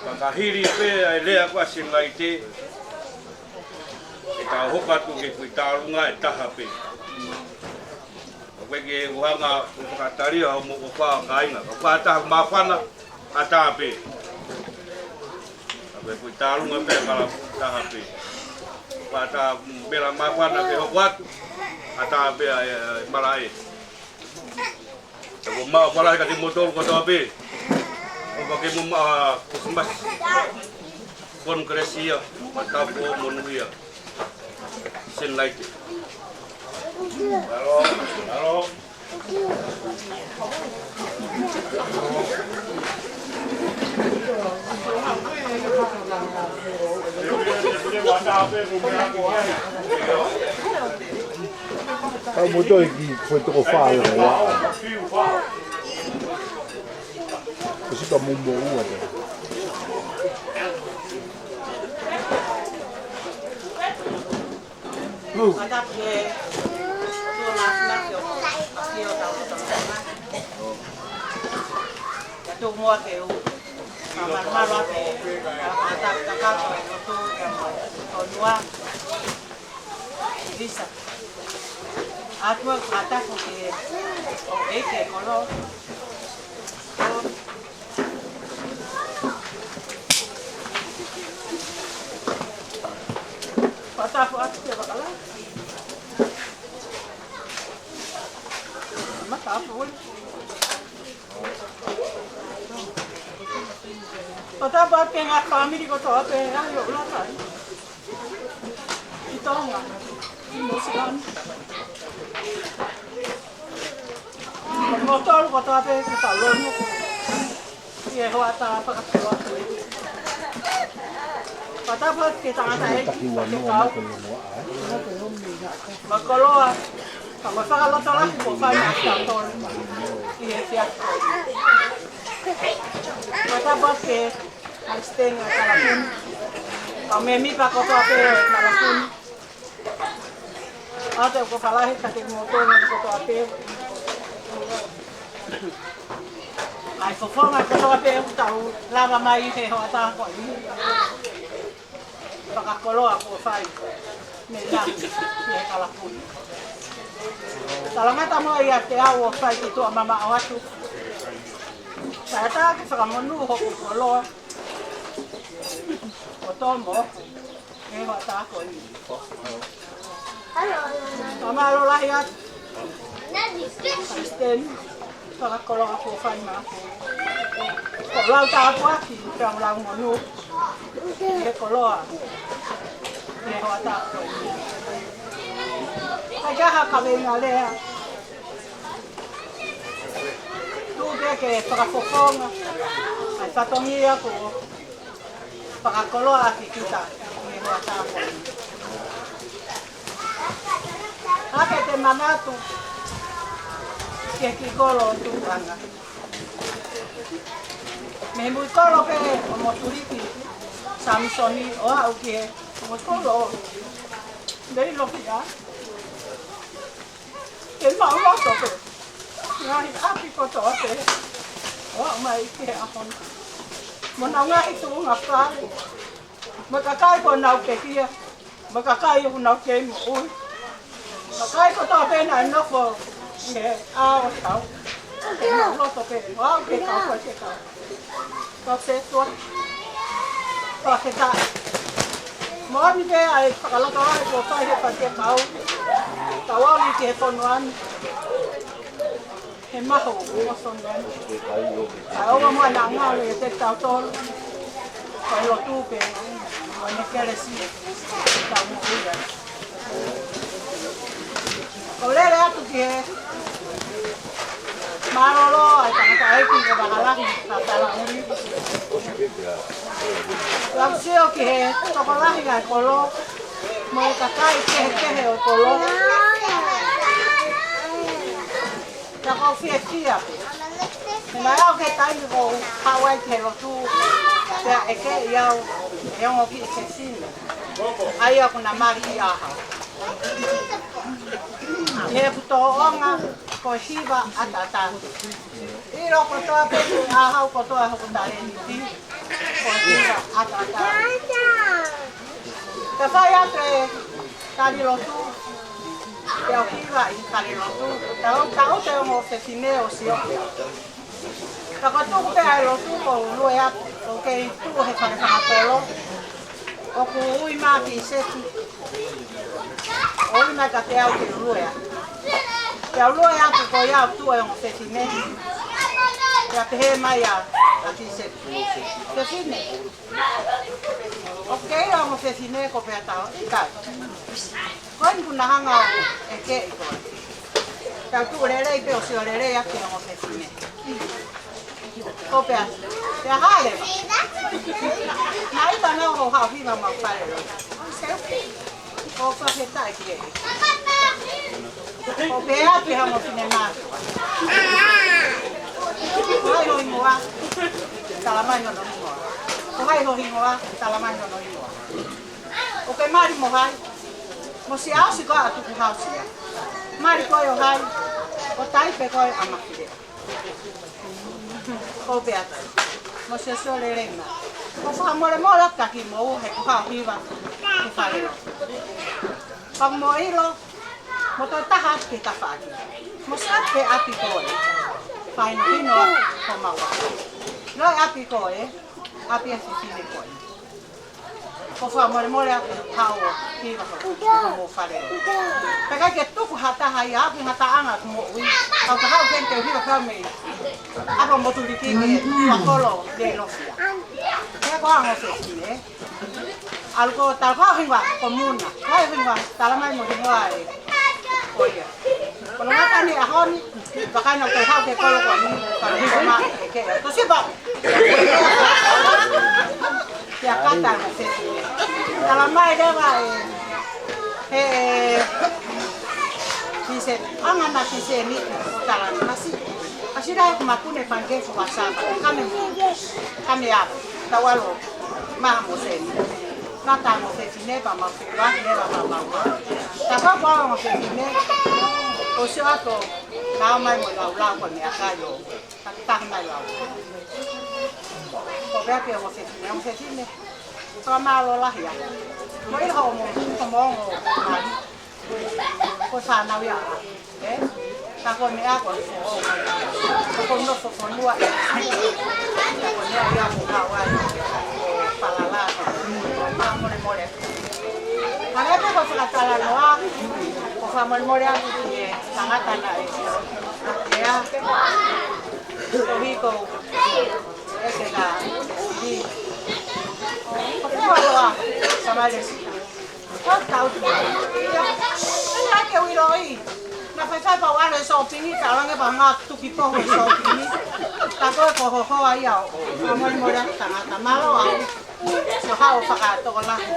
Pea ka hili pē ʻa e lea ko ia ʻa Senilaite, ke tau hoka atu ki he foʻi tālunga ʻe taha pē. ʻOku ʻikai ke u hanga ʻo fakatali ʻa hoʻomou ʻofa kāinga. Ka ʻoku ʻi ai ha taha māfana, ʻatā pē. Ka ko e foʻi tālunga pē kalapu ʻe taha pē. Ka ʻi ai ha taha vela māfana ke hoko atu, ʻatā pē ʻa e, ʻa e malaʻe. ʻOku mau ʻofa lahi kiate kimoutolu kotoa pē. ʻOfa ke mou maʻu ha Christmas. Fonu kelesi ia, pea tau ko monū ia. Senilaite. Alo, alo. Kau mo toe ki foʻi toko fā ʻo e ua. Ko sipa mo mo ua te. Lu. Māfana ke u, ʻafio ʻo tau tau tau. Ka tuku muʻa ke u fakamalumalu ʻa e, ʻa e kātaki kakato ʻo e lotu ke mo tonua. Lisa. ʻOatu ʻa e kātaki ke ʻoange ki he kolo. Fakatapu atu ki he vakala. Matapu. Fakatapu atu ki he ngaahi fāmili kotoa pē ʻi he ʻuluaki ʻi Tonga, ʻi Nuʻu Sila ni. Mo kimoutolu kotoa pē kuo tau lonu ʻi he hoʻatā fakakoloa ko eni. Fakatapu atu ki he tangataʻeiki, ki he kau, mo e koloa, ka mo e fakalotolahi kuo fai maʻatautolu ʻi he efiafi ko eni. Fakatapu atu ki he palesiteni ʻo e kalapu ni, kau mēmipa kotoa pē ʻo e kalapu ni. ʻOatu ʻa e ʻofa lahi kiate kimoutolu kotoa pē. ʻA e fofonga kotoa pē ʻoku tau lava mai he hoʻatā ko eni. Fakakoloa kuo fai mei lahi ki he kalapu ni. Talangata mo ia te au ʻo fai ki tuʻa mamaʻo atu. Kae ʻatā ke fakamonū hoku koloa ʻo tomo he hoʻatā ko eni. Fakamālō lahi atu. Palesiteni, fakakoloa kuo fai maʻaku. Ko ʻeku lau tāpuaki, pea mo ʻeku lau monū ki he koloa he hoʻatā ko eni. Kae ʻikai ha kaveinga lea. Tuku pē ke fakafofonga ʻa e fatongia kuo fakakoloa ʻaki kita ʻi he hoʻatā ko eni. ʻA ia ke te manatu ki he kiʻi kolo ʻo Tuʻanga. Mei he muʻi kolo pē ʻo Motuliki Samisoni ʻo aʻu ki he muʻi kolo ʻo Leilokia. Ke maʻuloto pē ngaahi ʻapi kotoa pē ʻo aʻu mai ki he ʻaho ni. Mo ʻenau ngaahi tuʻunga fale. Mo e kakai kuo nau pekia. Mo e kakai ʻoku nau kei moʻui. Kakai kotoa pē naʻe nofo ʻi he ʻao ʻo tau. Ke maʻuloto pē, ʻo aʻu ki he kau ko e kau. Kau setua. Kau fetaʻi. Moʻoni pē ʻa e fakalotolahi kuo fai he faʻahinga kau. Kau aʻu ki he fonua ni. He mahu mo fonua ni. Ka ʻoua muʻa naʻa ngalo ʻiate kitautolu. Ko e lotu pē. Mo e kelesi. Tau moʻui ai. ʻOku lele atu ki he mālōlō ʻa e tangataʻeiki ko Vakalahi Fakatalauli. Lau sio ki he tokolahi ʻa e kolo, mo e kakai kehekehe ʻo e kolo. Ka ʻoku ou fiefia pē. He naʻe aʻu ki he taimi ʻoku ou haʻu ai ki he lotu, pea ʻeke ʻe au ʻe he ongo kiʻi fefine. ʻA ia ʻoku na mali ʻi ʻAhau. ʻI heʻeku tōʻonga ko e hiva ʻataʻatā. ʻIlo kotoa pē ʻi ʻAhau kotoa hoku talēniti. Ko e hiva ʻataʻatā. Ka fai atu e tali lotu, pea u hiva ʻi he tali lotu. Taʻu, taʻu te ongo fefine ʻo sio. Ka ko e tuku pē ʻa e lotu ʻoku ou lue atu, ʻoku kei tuʻu he fale fakakolo. ʻOku ui mai kiʻi seti. ʻO ui mai kiate au ke u lue atu. Pea u lue atu ko ia ʻoku tuʻu e ongo fefine. Pea pehē mai ʻa, ʻa kiʻi seti. Fefine. ʻOku kei ʻilo ongo fefine ko Peatao? ʻIkai. Ko eni kuo na hanga ʻo ʻeke ʻi koe. Tau tuʻu lelei pē ʻo sio lelei ʻaki ongo fefine. Ko Pea, Pea hale. Naʻe ʻikai ke u haʻu hiva mau fale lo. Ko e fakafetaʻi ki he. Ko Pea ki he ongo fefine mā. Ko hai ho hingoa? Tala mai hono hingoa. Ko hai ho hingoa? Tala mai hono hingoa. ʻOku ke mali mo hai? Mo Siaosi ko ā Tukuhausia. Mali koe ʻo hai, ʻo tai pē koe ʻa Mafileʻo. Ko pea tai. Mo se sio lelei mai. Ko fakamolemole atu kiate kimoua he ko e hā ʻeku hiva ki Falelotu. Pea mo ʻilo, mo toe taha atu ki tafaʻaki. Mo se ʻapi pē ʻapi koe. Fai no hino atu ko maua. Lo ʻapi koe, ʻapi ʻa e fefine koe. Ko fakamolemole atu hao ki vaho mo Falelotu. Pea ʻikai ke tuku ha taha ia ʻapi ha taʻanga moʻui. Kau ka hao ke te hiva kau mei. ʻAho mo tuliki ke ua kolo le lofia. He ko anga fefine. ʻAlu ko tala ko hingoa ko Muna. Ko hingoa tala mai mo hingoa ē. Ko ia. Ko no ngata ni ʻaho ni, pea kai na ʻoku hao ke kolo ko ni, ka no hingoa ma e ke. Ko sipa. Kia kata mo fefine. Tala mai leva ē, he, he se, anga na ki se ni, tala na si. Kasi la ko makune pange fo wasa, kame, kame a, tau ʻalu, maha mo se ni. Ngata mo fefine pea mau feʻiloaki leva pea mau. Ka ko ko mo fefine, ʻo sio atu, na mai mo laulau ko e meʻakai ʻo. Ka taha mai lau. Ko pea pea mo fefine, mo fefine. Fakamālō lahi ā. Mo ʻilo hoʻomo, hoʻomo ongo mai. Ko fānau ia. Ē? Ka ko e meʻa ko e foʻou mai. Ka ko e nofo fonua ē. Ka ko e meʻa ia ko Hawaiʻi. Ko Palala. Fakamolemole. Ka lea pē ko e fakatalanoa. Ko fakamolemole atu ki he tangata naʻe. Ia. Ko hiko. Ese ka. Ko fua loa. Samale. Ko tau tu. Ia. Ena ke uiloʻi. Na fai fai pau ʻalu e sōpingi, ka lange pa ngā tuki poho e sōpingi. Ka ko e ko hohoa ia ʻo. Fakamolemole atu tangata. Mālō ā. Sio hao fakatokolahi.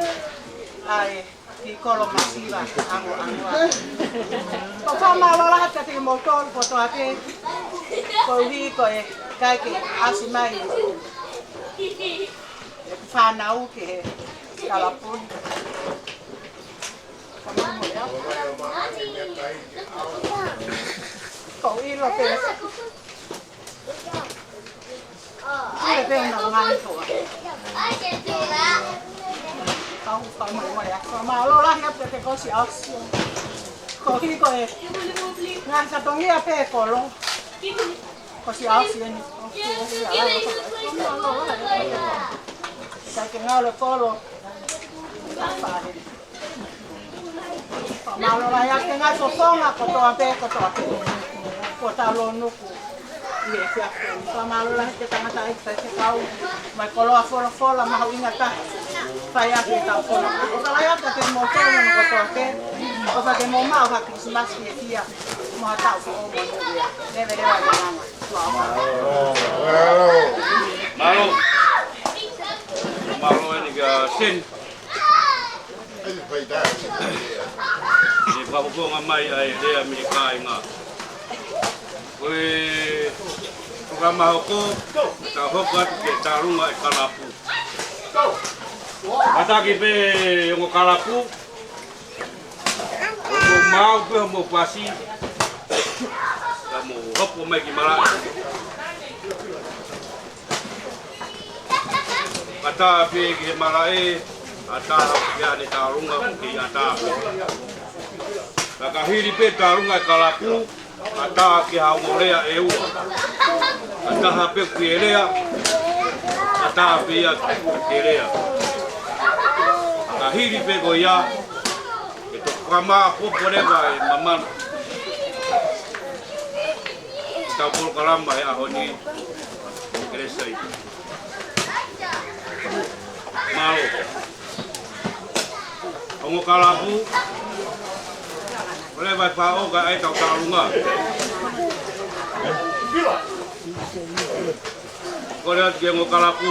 ʻAi. Ki kolo masiva, ango, ango. Ko fakamālō lahi atu kiate kimoutolu kotoa pē, koeʻuhi ko e ʻikai ke ʻasi mai. ʻEku fānau ki he kalapu ni. Ko ʻilo pē. Kule pē na ngaahi hoa. Kau fakamālō lahi atu kiate koe siʻi ʻaosi. Ko hiko e. Ngaahi fatongia pē kolo. Ko siʻi ʻaosi eni. Sai ke ngalo kolo. Faʻahi. Mālō lahi atu ki he ngaahi fofonga kotoa pē, kotoa pē. Ko tau lōnuku. ʻI he efiafi ni. Mālō lahi ki he tangataʻeiki faifekau. Mai koloa folofola, mahuʻinga taha. Fai atu e tau kolo. ʻOfa lahi atu kiate kimoutolu kotoa pē. ʻOfa ke mou maʻu ha Kilisimasi fiefiafi. Mo ha taʻu foʻou mo ia. Leveleva e langa. Mālō. Mālō eni kia Sen. ʻE fakafofonga mai ʻa e lea mei he kāinga. Ko e toka mahoko, tau hoko atu ki he tālunga e kalapu. Kātaki pē ongo kalapu, ʻo mou maʻu pē hoʻomou pasi, ka mou hopo mai ki malaʻe. ʻAtā pē ki he malaʻe, ʻatā pē ki he tālunga, ki he ʻatā pē. Ka ka hili pē tālunga e kalapu, ʻatā ki ha ongo lea ʻe ua. ʻAtā pē ki he lea, ʻatā pē ia ki he lea. Ka hili pē ko ia, ʻe toki fakamāʻopoʻopo leva e mamanu. Tau polokalama he ʻaho ni, Kelesi. Mālō. Ongo kalapu. Ole vai pa o ka ai tau tālunga. Kole atu ki he ongo kalapu.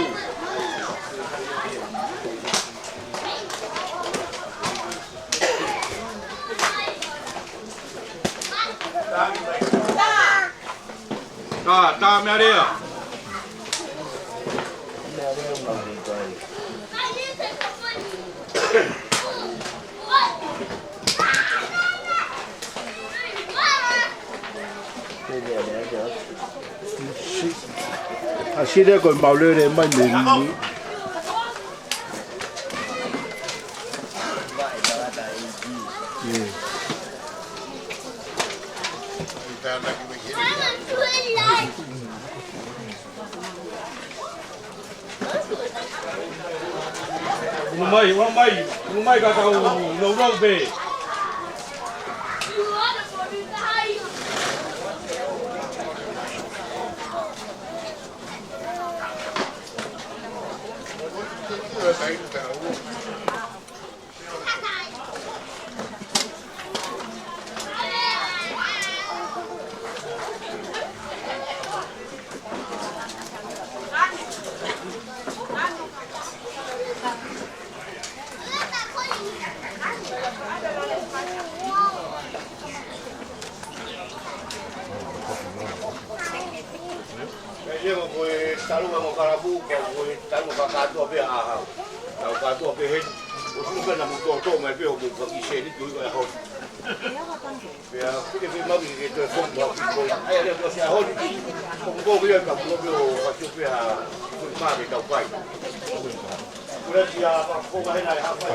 Tā, tā meʻa lea. ʻA Sile ko e maulele mai mei ni. Unu mai, unu mai, unu mai ka tau nounou pē. Pea ia ko e talu mo kalapu, ko e talu ka kātoa pē ʻa hau. Tau kātoa pē heni. ʻO sunu pē naʻa mou tōtō mai pē ʻo mou kaki seni tui ko e ʻaho ni. Pea ke pē mau ke toe foki mau ki ko. ʻAi ale ko se ʻaho ni. Ko ko ia ka mou pē ʻo kātoa pē ha ko ma ke tau kai. Kula tia pa ko ma hena e ha pai.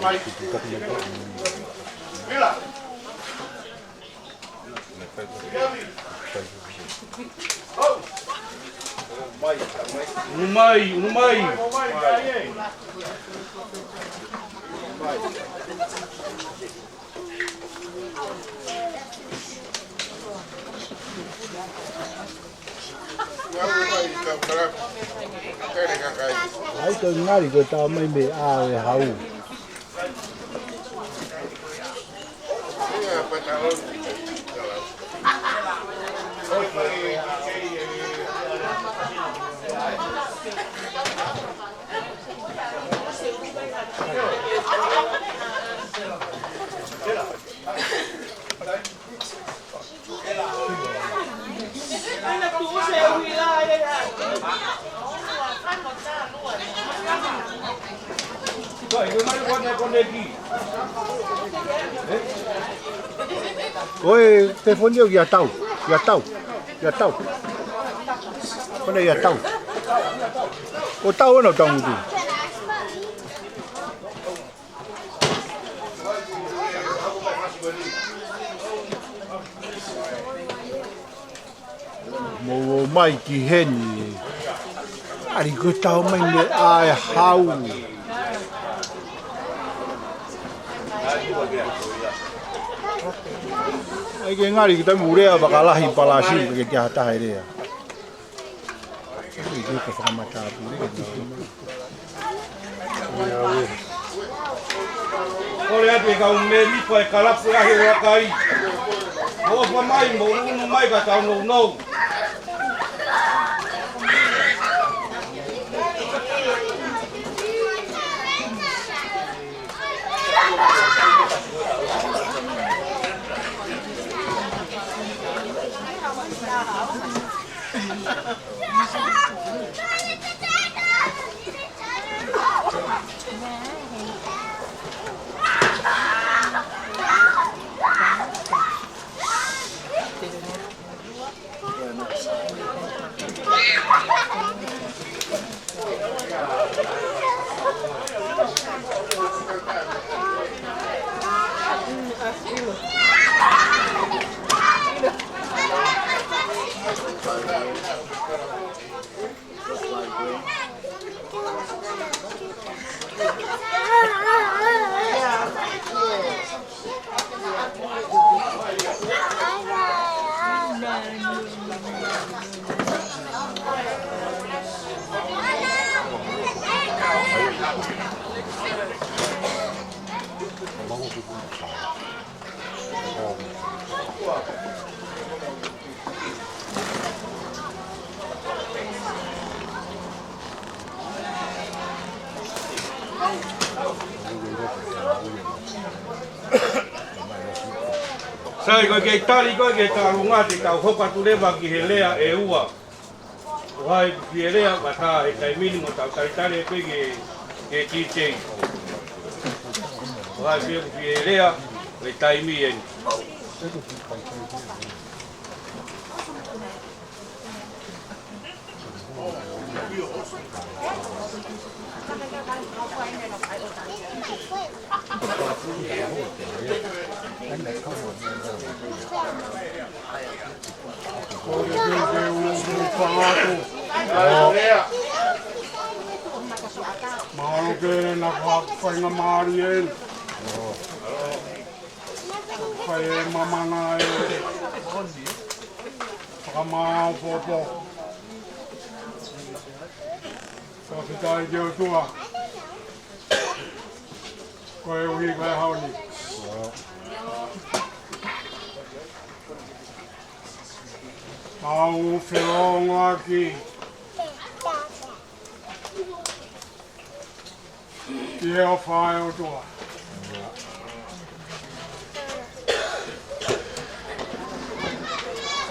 Mai. Mila. Unu mai, unu mai. ʻAi ko e ngali ko e tau mai mei ʻa e hau. Ko e telefoni ʻo ia tau, ia tau, ia tau. Ko ena ia tau. Ko tau ʻona tau ngutu. Mou ō mai ki heni. ʻAi ko e tau mai mei ʻa e hau. ʻAi ke ngali ki taimi ʻoku lea fakalahi palasi ke te hata he lea. Kole atu e kau mēmipa e kalapu lahi ʻo e kakai. Mou ʻofa mai, mou unu mai ka tau nounou. Sai, ko e kei tali ko e kei talunga te tau hoko atu leva ki he lea ʻe ua. ʻOku ʻi ai e fie lea, mata he taimi ni mo tau talitali pē ki he, ki he D J. ʻOku ʻi ai e fie lea, he taimi eni. Mālō pē naʻa ku faingamālie eni. Fai e mamana e fakamaau popo. Fakafetaʻi ki he ʻOtua. Koeʻuhi ko e ʻaho ni, mau felōngoaki ʻi he ʻofa ʻa e ʻOtua.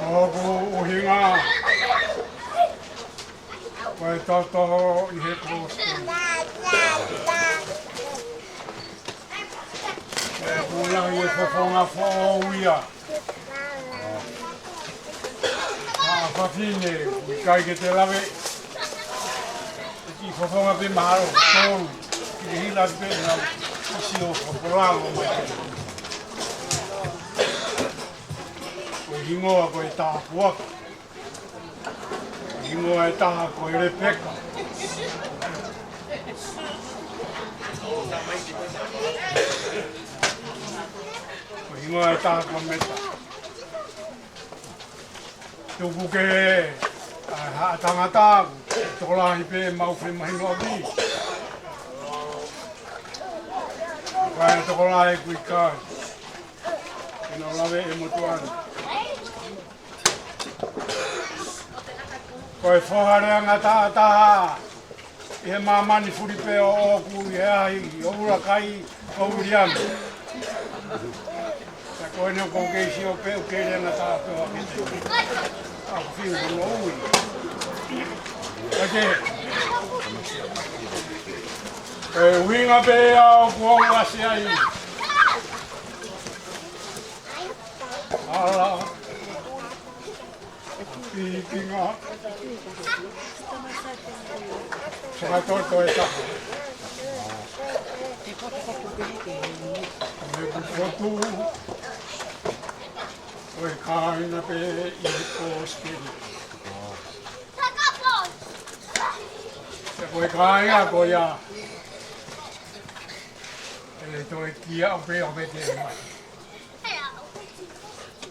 Ko hoku ʻuhinga ko e toto ʻi he kolosi. Ko e puna ʻi he fofonga foʻou ia. ʻA fafine, ʻikai ke te lave. ʻI fofonga pē mahalo, tolu, ki he hila pē na, ʻi sio fofolalo mai. Ko e hingoa ko e Tāpuaki. Hingoa ʻe taha ko e Lepeka. Ko e hingoa ʻe taha ko Meta. Tuku ke, ʻa, ha tangata, tokolahi pē mau femahinoʻaki. Ka e tokolahi ʻoku ʻikai. Ke nau lave ʻe motuʻa ni. Ko e foha lea ngata taha ʻi he māmani fuli pē ʻoʻoku ʻi he ʻahi ʻo ʻUlakai ʻo Viliami. Ka ko eni ʻoku ou kei sio pē ʻoku kei lea ngata pē ʻo ake te. ʻA, ko fiu ko no ui. Ake. Ko e ʻuhinga pē ia ʻoku ou ʻasi ai. ʻAla. Pīpinga. Fakatoto ʻe taha. Mei he potu. Ko e kāinga pē ʻi he kolosi. Ko e kāinga ko ia. ʻE toe kia ʻo pē ʻo pē te mai.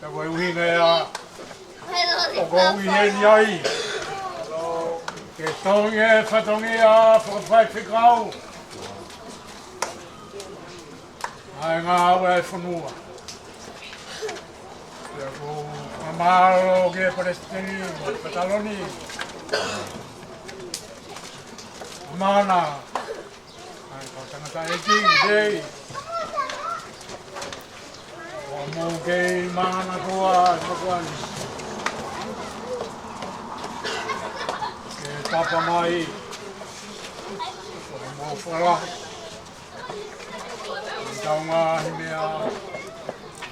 Ka ko e ʻuhinga ia ʻoku ou ʻi heni ai. Ke tongi e fatongia fakafaifekau. ʻA e ngāue ʻa e fonua. Pea ʻoku ou fakamālō ki he palesiteni, Fataloni. Mana. ʻA e kau tangataʻeiki, kei. ʻOku mou kei mana tua, ʻi he kuani. Ke tapa mai. ʻOku mou fala. Mo e tau ngaahi meʻa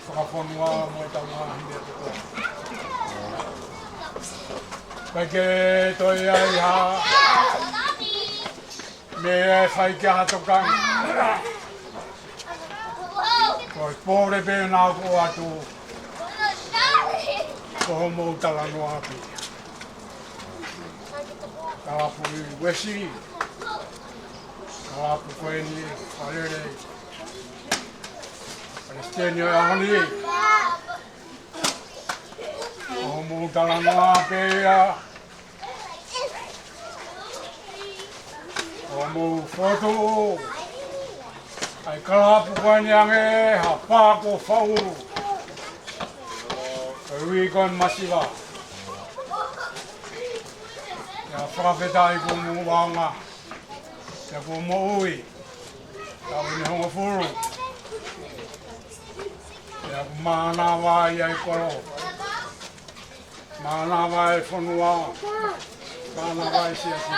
fakafonua, mo e tau ngaahi meʻa kotoa. Kae ke toe ai ha meʻa ʻe fai ki ha tokanga. Ko e pole pē naʻa ku ʻoatu. Ko hoʻomou talanoa pē. Kalapu ʻi Uesi. Kalapu ko eni, Falele. Palesiteni ʻo e ʻaho ni. Ko hoʻomou talanoa pē ia. Ko hoʻomou fotu. ʻA e kalapu ko eni ange ha pā ko fau. Ko e uike ko eni masiva. Pea fakafetaʻi kuo mou ʻaonga. Pea kuo moʻui. Taʻu ʻe hongofulu. Pea kuo mānava ai ʻa e kolo. Mānava e fonua, mānava e siasi.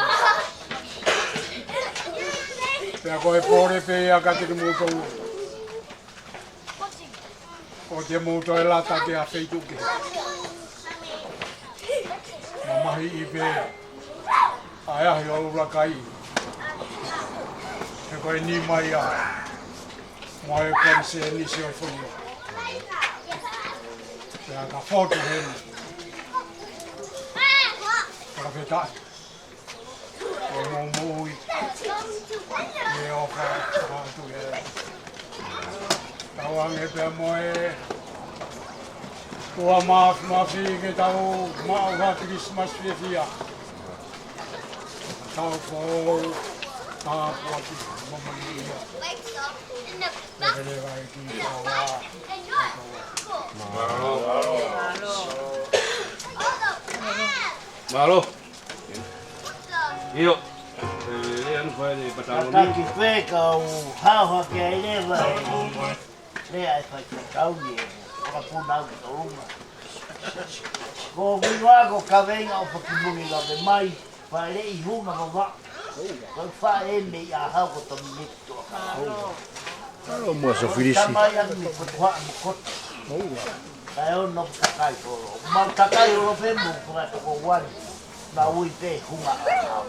Pea ko e pole pē ia kiate kimoutolu. ʻOua te mou toe lata ki ha feituʻu kehe. Mamahiʻi pē ʻa e ʻaho ʻo e ʻuluaki. He ko e nima ia ʻa e palesiteni ʻo e fonua. Pea ka fotu heni. Fakafetaʻi. Ko e moʻui. ʻIo, fakafetaʻi atu ē. Tauange pea mo e ʻOtua Māfimafi ke tau maʻu ha Kilisimasi fiefia. Tau foʻou, tāpuaki, māmani ia. Lelei vai ki tau ā. Mālō. ʻIo. ʻE, ʻe anu fai le patalo ni. Kātaki pē kau hao hake ai leva ē. Lea e faifekau ni ē. Whakapunau ki tolunga. Ko Guiwa ko Kaveinga ʻo Pakimongi lave mai. Faʻeleʻi Hunga Vavaʻu. Ko e faʻē mei ʻAhau ko Tominiki Tuʻakau. Mālō, Muʻa Sofilisi. Tamai atu mei Potuhaʻa mo Kota. Kae ono Takai Holo. Mau Takai Holo pē mo Fuka Toko Uani. Mau ui pē Hunga ʻAhau.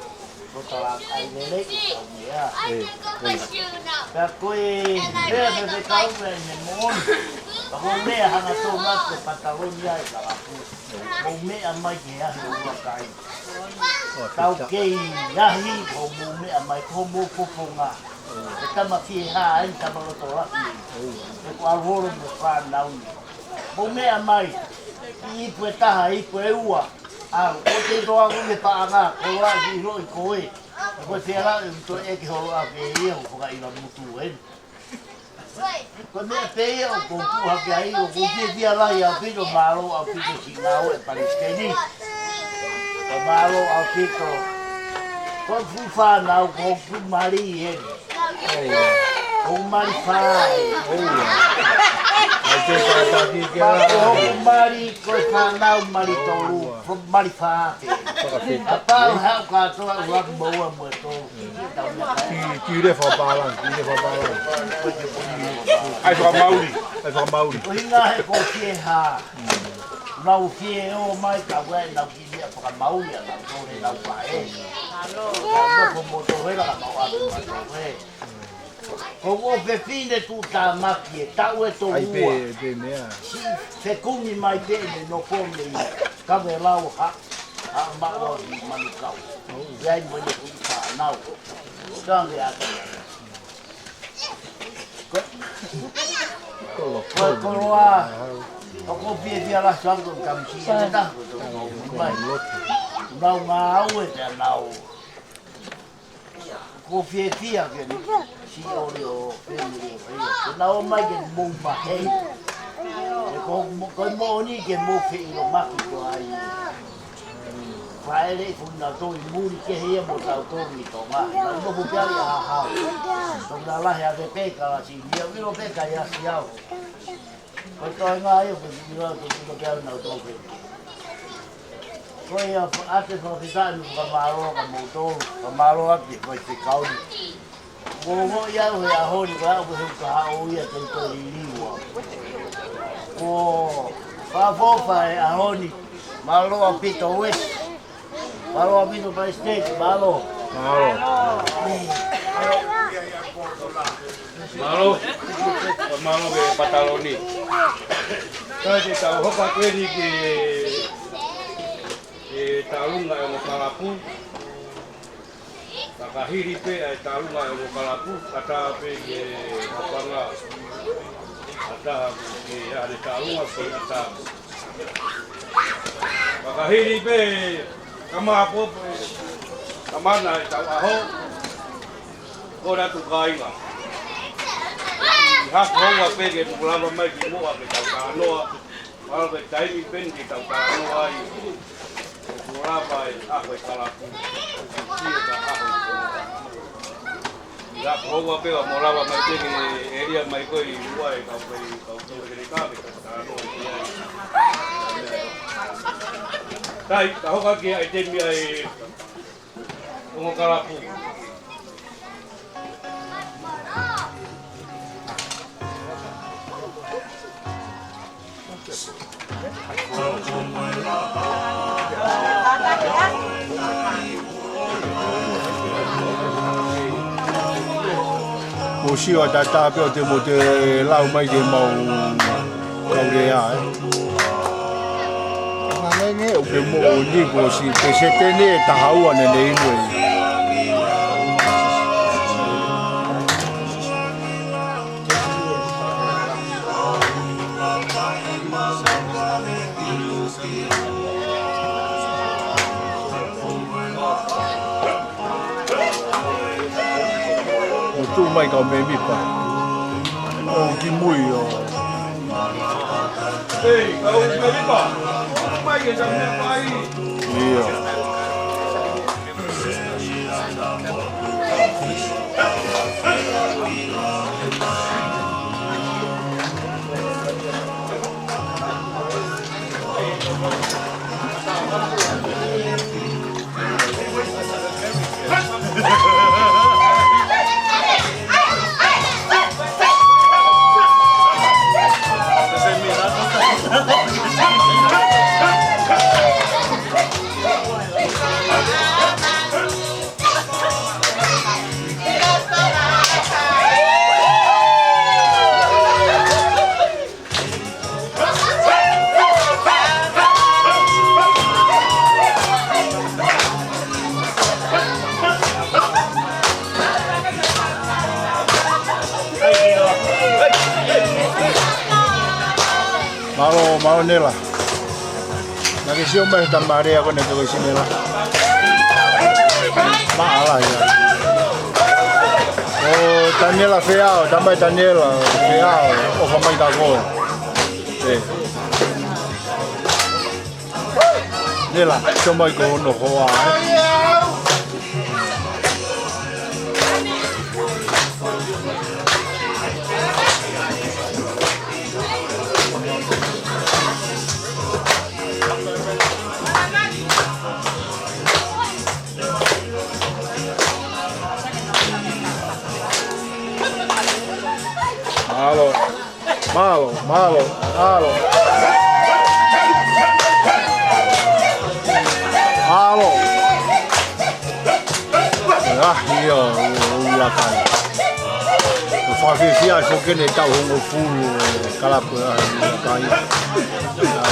Ko tala ai lelei ke tau mea. ʻE, ʻe. Pea ko e, pea pea pea kau mea ne moʻoni. Ka ko mea hanga tō matu e pataloni ai ka lapu. Mo meʻa mai ke ahi o ua kai. Tau kei ahi, ko mou meʻa mai, ko mou fofonga. E tama fie hā, e tama loto lafi. E ko alu holo mo fānau ni. Mou meʻa mai, ʻi ipu ʻe taha, ipu ʻe ua. Au, ʻo te toa ko me paʻanga, ko loa ki loʻi ko e. Ko te ala e uto e ke holo a ke ia, ko fakaila mutu eni. Ko e meʻa pē ia ʻoku ou hake ai, ʻoku ou fiefia lahi ʻaupito, mālō ʻaupito siʻi ngāue ʻa e palesiteni. Ko e mālō ʻaupito. Ko e fuʻu fānau, ko e fuʻu mali eni. Ko e mali fā eni. ʻOku ou mali, ko e fānau mali tolu, ko e mali fā pē. Fakafetaʻi. Kapau haʻu kātoa ʻuluaki mo ua mo e tolu. Ki, ki le fakapālangi, ki le fakapālangi. ʻAi fakamauli, ʻai fakamauli. ʻUhinga he ko fie hā. Nau fie ō mai ka ua e nau ki le fakamauli ʻa nau tole nau pae. Nau ko moto hela ka mau atu mai ko e. Ko ʻo fefine tuʻutāmaki e taʻu ʻe tolu ua. ʻAi pē, pē meʻa. Siʻi fekumi mai pē ʻene nofo mei Kavelau ha, ha maʻu ʻi Manukau. ʻI ai mo ʻene kuʻi fānau. Tange atu. Ko, ko e koloa, ʻoku ou fiefia lahi atu ange ko e kamisi ʻe taha ko e tau mai. Nau ngāue pea nau. ʻOku ou fiefia ke ni siʻi ʻoli ʻo family ʻo ia. Ke nau ō mai ke mou mahei. He ko mo-, ko e moʻoni ke mou feʻilongaki ko ai. Faʻeleʻi foki nautolu ʻi muli kehe ia mo tautolu ʻi Tonga. Nau nofo pē ʻi ʻAhau. Toki lalahi ake pē kalasi ni, ʻilo pē kai asi au. Ko e toenga ia, ko e ʻilo, ko e ʻilo pē au nautolu pē. Ko ia, ʻoatu e fakafetaʻi mo e fakamālō kia moutolu, fakamālō atu ki he faifekau ni. Ko e ongoʻi au he ʻaho ni, ko e ʻaho ko e heuka haʻo ia te u toe liliu au. Ko e fakaʻofoʻofa e ʻaho ni, mālō ʻaupito Wes. Mālō ʻaupito Palesiteni, mālō. Mālō. Mālō. Mālō ki he pataloni. Ka te tau hoko atu eni ki he, ki he tālunga ʻo e ongo kalapu. Ka ka hili pē ʻa e tālunga ʻo e ongo kalapu, ʻatā pē ki he hopanga. ʻAtā ki he ʻa e tālunga ko e ʻatā. Ka ka hili pē ka maʻapopo, ka mana ʻetau ʻaho, ko ʻetau kāinga. ʻI he hako houa pē ke mou lava mai ki muʻa ke tau talanoa. Mālō e taimi pē ni ke tau talanoa ai. Ke mou lava e ʻaho e kalapu. Sio ka ʻaho e kalapu. ʻI he hako houa pē ʻa mou lava mai pē ke ʻelia mai ko ē ʻi muʻa e kau pē, kau pē ke ne ka pē ka talanoa ki ai. Kai, ka hoko ki ai taimi ai ongo kalapu. Mou sio ʻa Tata pē ʻo te mou te lau mai ke mau kau lea, ē. Ngā nene ʻo pē mo ni ko si te sete ne taha ua ne ne inu ē. Mo tu mai kau mēmipa. ʻO ki mui ʻo. Hei, kau mēmipa. Mai ke ta mea pai. Ia. Mālō, mālō Nela. Naʻá ke sio mai he tamaiki ko ena ko e Sinela. Mālō ia. ʻO Taniela Feao, tamai Taniela Feao, ʻofa mai kia koe. Ē. Nela, sio mai ki hono hoa, ē. Mālō. Mālō, mālō, mālō. Mālō. ʻA ia, ʻo, ʻo, ʻo Ulakai. ʻO fakafiefia ai foki ʻene taʻu hongofulu, ē, kalapu ʻa Ulakai. ʻA,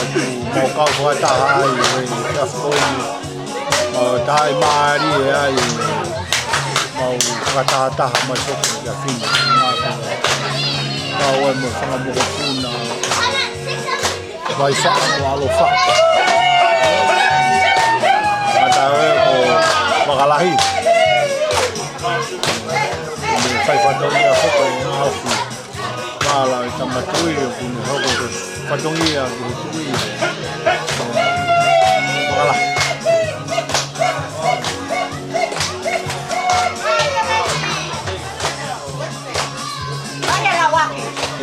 mau kau fakataha ai, ē, ʻa foki. ʻO tai mālie ai, mau fakatahataha mai foki kia Fina. Kau ai mo e fanga mokopuna. Vai faʻa mo ʻAlofa. Mata ē ko Makalahi. Fai fatongia foki ʻa Ofi. Mālō e tama tui ʻoku ne hoko ko e fatongia ki he tui. Mālō.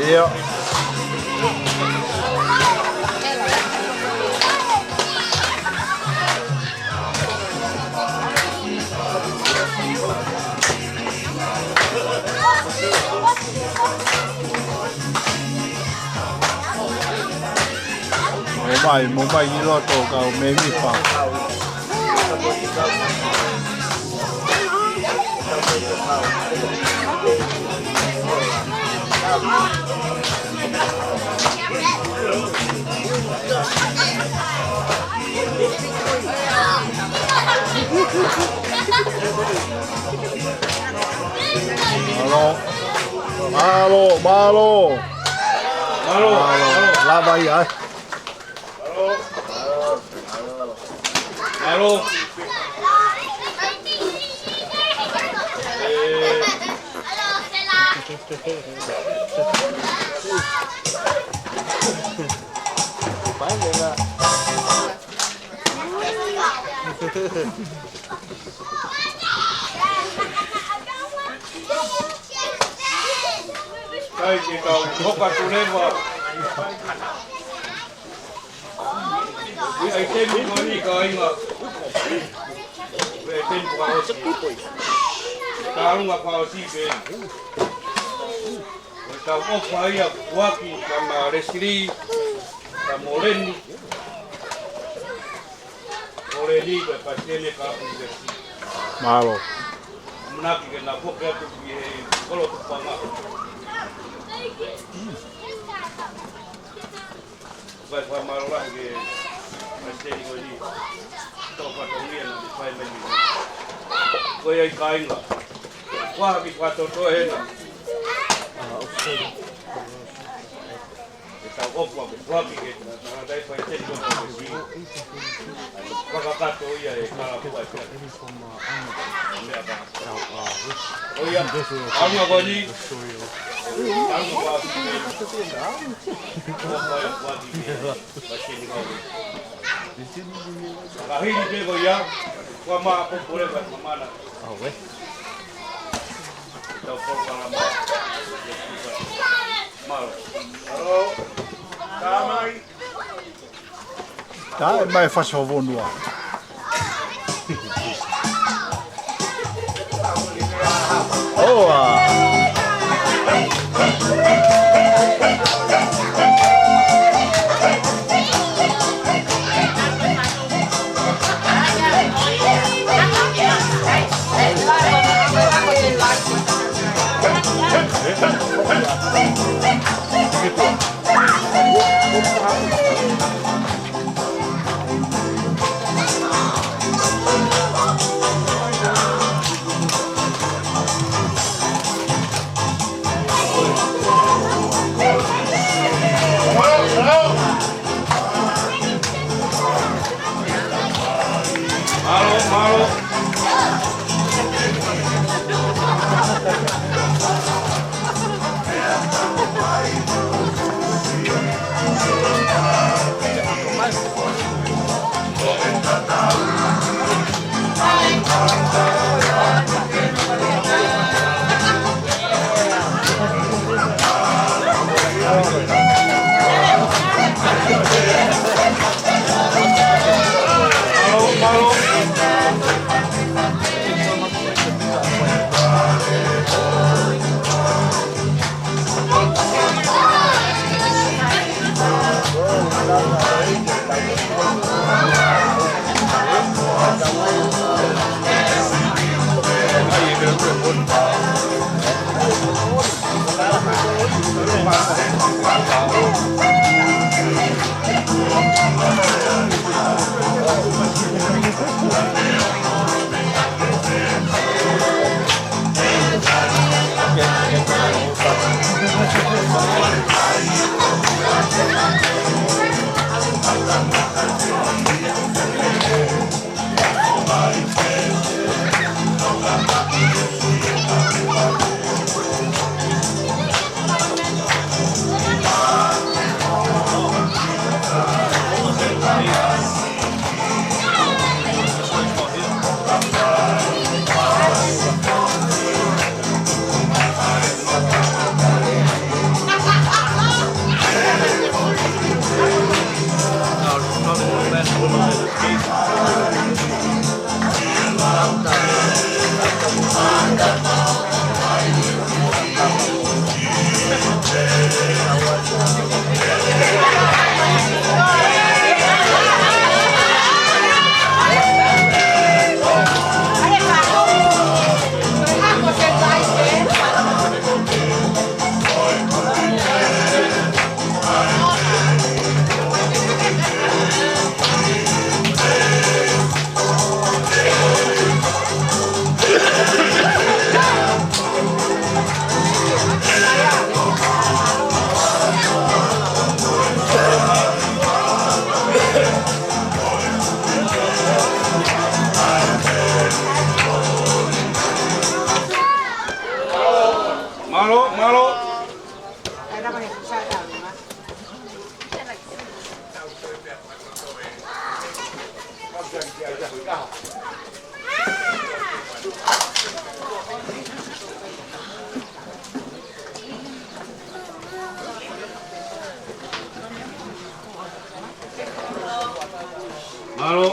Ia. Mou mai, mou mai ki loto kau mēmipa. Mālō. Mālō, mālō. Mālō. Mālō. Lava ia, ē. Mālō. Kai ke kau hoka tuleva. ʻI ai te mi ko ni ka inga. Ko e te mi ko ka oti. Ka unga ka oti pe. Ko e tau ʻofa ia kuaki ka ma Leslie. Ka Moleni. Moleni ko e palesiteni ʻa e kalapu ʻunivēsiti. Mālō. ʻAmanaki ke na foki atu ki he kolo Tupou Tonga. Fai fakamālō lahi ki he palesiteni ko eni. Tau fatongia na me fai mai ni. Ko ia ʻi kāinga. Kua ki fakatoto ena. ʻE tau ʻoku ʻa ke fuaki ke tangataʻi palesiteni ko eni. Fakakakato ia e kalapu ʻa e kalapu. ʻO ia, ʻalu ko eni, ʻalu ko eni, ʻo fai ʻa fuaki ke, palesiteni ko eni. Ka hili pē ko ia, kua ma ko pole ka mamana. Tau polokalama. Mālō. Mālō. Tamai. Tae mai fasi ho vonua. ʻOua. Mālō, mālō. Mālō, mālō. Mālō.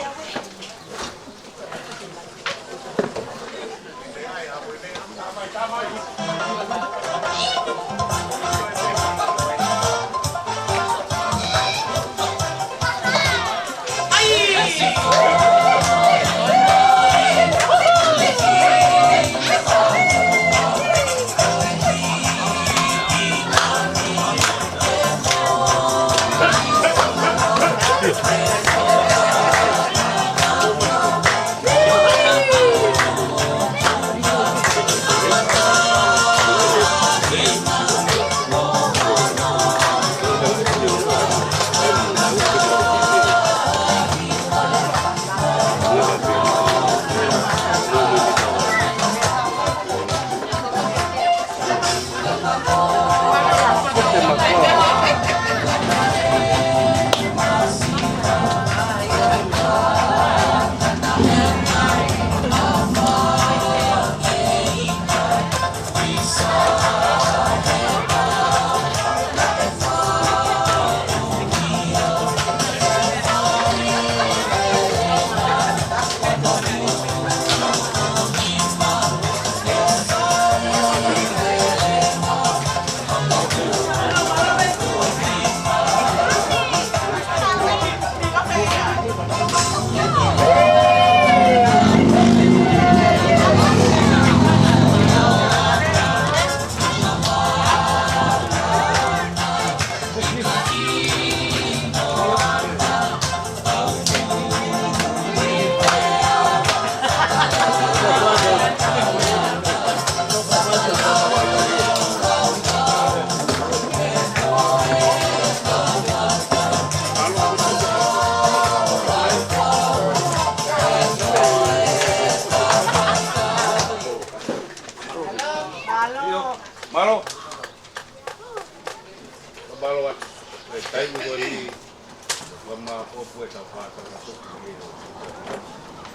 Māʻopoʻopo e tau fātau na tuku mei o.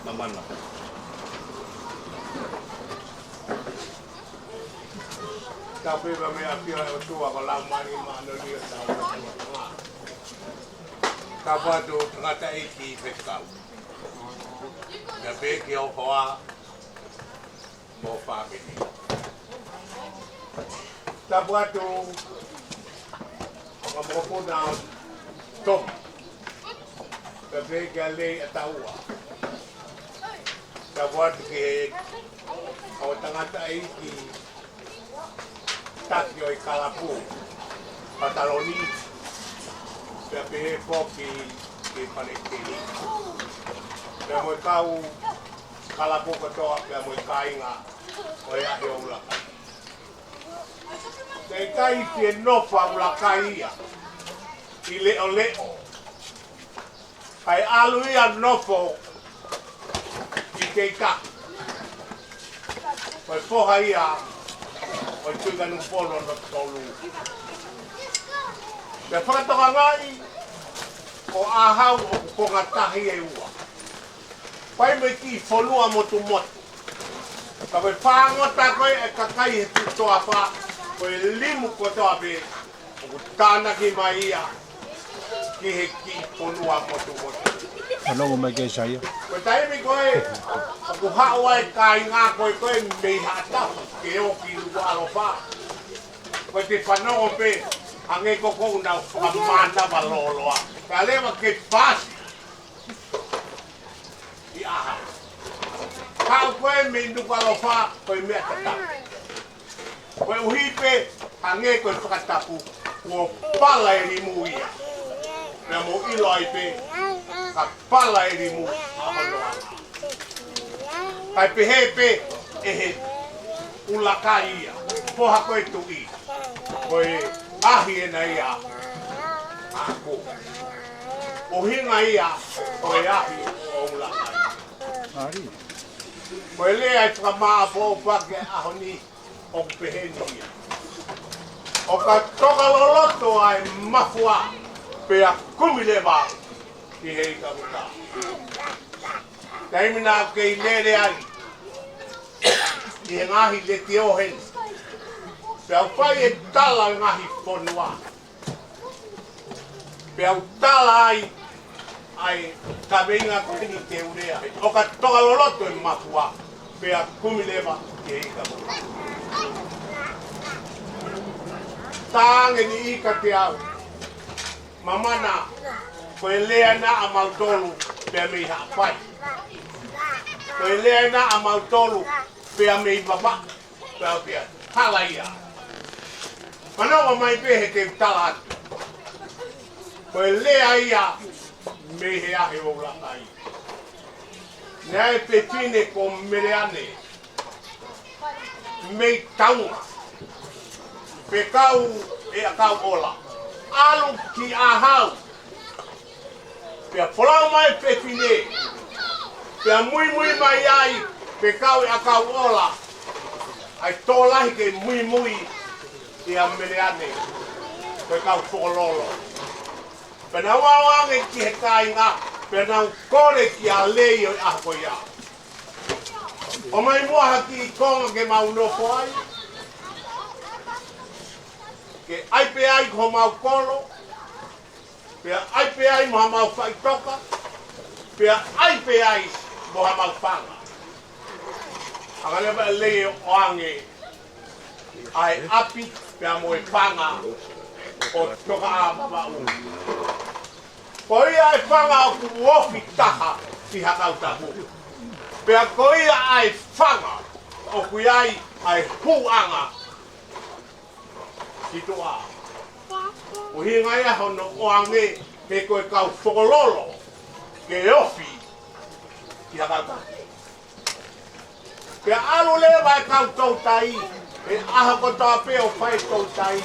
Mamana. Tapu ʻa e meʻa pia ʻo e ʻOtua ko e Laumālie Māʻoniʻoni ʻo tau. Tapu atu tangataʻeiki fekau. Pea pehē ki ho hoa mo e fāmili. Tapu atu ʻa e mokopuna ʻo Tom. Pea pehē ki he lelei ʻa e taua. Tapu atu ki he kau tangataʻeiki taki ʻo e kalapu, Pataloni. Pea pehē foki ki he palesiteni. Pea mo e kau kalapu kotoa pea mo e kāinga ʻo e ʻaho ʻo ʻUlakai. Naʻe ʻikai ke nofo ʻa ʻUlakai ia ʻi leʻoleʻo. Kae ʻalu ia ʻo nofo ʻi Keikaki. Ko e foha ia ʻo e Tuʻi Kanokupolu hono tolu. Pea fakatokangaʻi ko ʻAhau ʻoku konga tahi ʻe ua. Fai mo e kiʻi fonua motumotu. Ka ko e fāngota ko ē ʻa e kakai he Tuʻi Toafa, ko e limu kotoa pē, ʻoku tānaki mai ia ki he kiʻi fonua motumotu. Fanongo mai ki ai, Saia. Ko e taimi ko ē ʻoku haʻu ai e kāinga ko ē ko ē mei Haʻatapu ke ō ki Nukuʻalofa, ko e te fanongo pē hangē ko ʻoku nau fakamānava lōloa. Ka leva ke paasi ʻi ʻAhau. Haʻu ko ē mei Nukuʻalofa ko e meʻa tatau. Koeʻuhi pē hangē ko e fakatapu, kuo pala e limu ia. Pea mou ʻilo ai pē, ka pala e limu ʻa hono ʻaho. Kae pehē pē ʻe he ʻUlakai ia, foha ko ē tuʻi, ko e ʻahi ena ia ʻaʻaku. ʻUhinga ia ʻo e ʻahi ʻo ʻUlakai. Ko e lea ʻe fakamāʻopoʻopo ki he ʻaho ni ʻoku peheni ia: ʻOka toka loloto ʻa e mafua, pea kumi leva ki he ika mutā. Taimi naʻa ku kei lele ai ʻi he ngaahi letiō heni, pea u fai e tala ʻo e ngaahi fonua, pea u tala ai ʻa e kaveinga ko eni te u lea ai: ʻOka toka loloto e mafua, pea kumi leva ki he ika mutā. Tangi ni ika te au. Mamana, ko e lea ena ʻa mautolu pea mei Haʻapai. Ko e lea ena ʻa mautolu pea mei Vavaʻu, pea pea hala ia. Fanongo mai pē he te u tala atu. Ko e lea ia mei he ʻaho ʻo ʻUlakai. Naʻe ʻi ai e fefine ko Meleane mei Taunga, fekau ʻe ʻAkauʻola, ʻalu ki ʻAhau. Pea folau mai e fefine, pea muimui mai ai, fekau ʻe ʻAkauʻola, ʻa e tokolahi ke muimui ʻia Meleane, ko e kau Fokololo. Pea nau ʻalu ange ki he kāinga, pea nau kole ki he lelei ʻo e ʻaho ko ia. ʻOmai muʻa ha kiʻi konga ke mau nofo ai, ke ʻai pē ai ko homau kolo, pea ʻai pē ai mo hamau faʻitoka, pea ʻai pē ai mo hamau fanga. Hanga leva ʻe he lelei ʻo ʻoange ʻa e ʻapi pea mo e fanga ʻo Tokaʻa Vavaʻu. Ko ia e fanga ʻoku ofi taha ki Hakautapu. Pea ko ia ʻa e fanga ʻoku ʻi ai ʻa e hūʻanga ki tuʻa. ʻUhinga ia hono ʻoange he ko e kau Fokololo ke ofi ki Hakautapu. Pea ʻalu leva e kau toutai, he ʻaho kotoa pē ʻo fai toutai.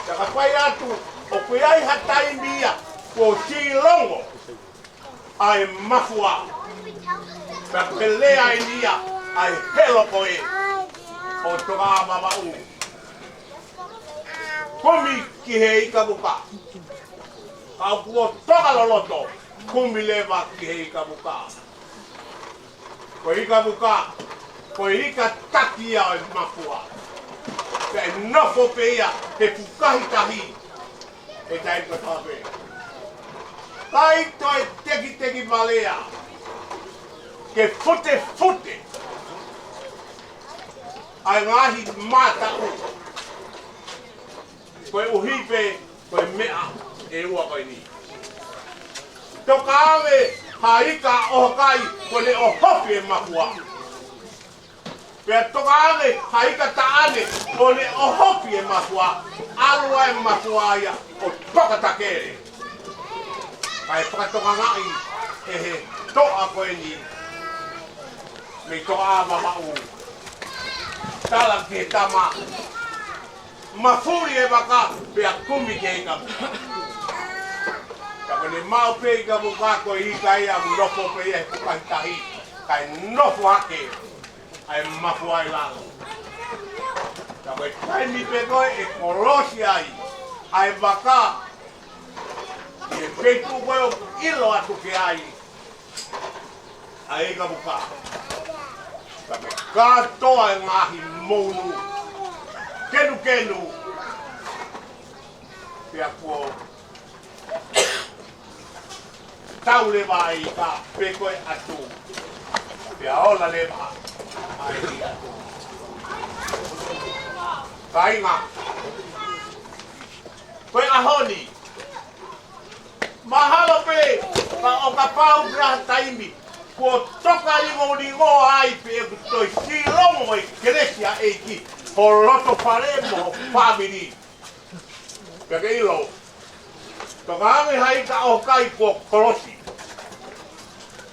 Pea ka fai atu, ʻoku ʻi ai ha taimi ia kuo ʻosi longo ʻa e mafua. Pea ko e lea eni ia ʻa e helo ko ē ʻo Tokaʻa Vavaʻu. Kumi ki he ika vuka. Ka ʻoku toka loloto, kumi leva ki he ika vuka. Ko e ika vuka, ko e ika taki ia ʻo e mafua. Pea ʻe nofo pē ia he fukahi tahi he taimi kotoa pē. ʻIkai toe tekiteki valea ke futefute ʻa e ngaahi mataʻu. Koeʻuhi pē ko e meʻa ʻe ua ko eni. Toka ange ha ika ʻohokai kuo ne ʻohofi e mafua. Pea toka ange ha ika taʻane kuo ne ʻohofi e mafua. ʻAlu ʻa e mafua ia ʻo toka takele. Kae fakatokangaʻi ʻe he toʻa ko eni mei Toʻa ʻa Vavaʻu. Tala ki he tama, mafuli e vaka pea kumi ki he ika vuka. Ka ko ʻene maʻu pē ika vuka ko e ika ia ʻoku nofo pē ia he fukahi tahi, kae nofo hake ʻa e mafua ʻi lalo. Ka ko e taimi pē ko ē ʻe kolosi ai ʻa e vaka, ʻi he feituʻu ko ē ʻoku ʻilo atu ki ai ʻa e ika vuka, ka me kātoa e ngaahi mounu kenukenu, pea kuo tau leva ʻa e ika pē ko ē atu, pea ola leva ʻa e ika atu. Kāinga, ko e ʻaho ni, mahalo pē ka ʻo kapau pē ha taimi kuo toka lingolingo ai pē ʻeku toe sīlongo e kelesi ʻa e ʻEiki ho loto fale mo ho fāmili. Pea ke ʻilo, toka ange ha ika ʻohokai kuo kolosi.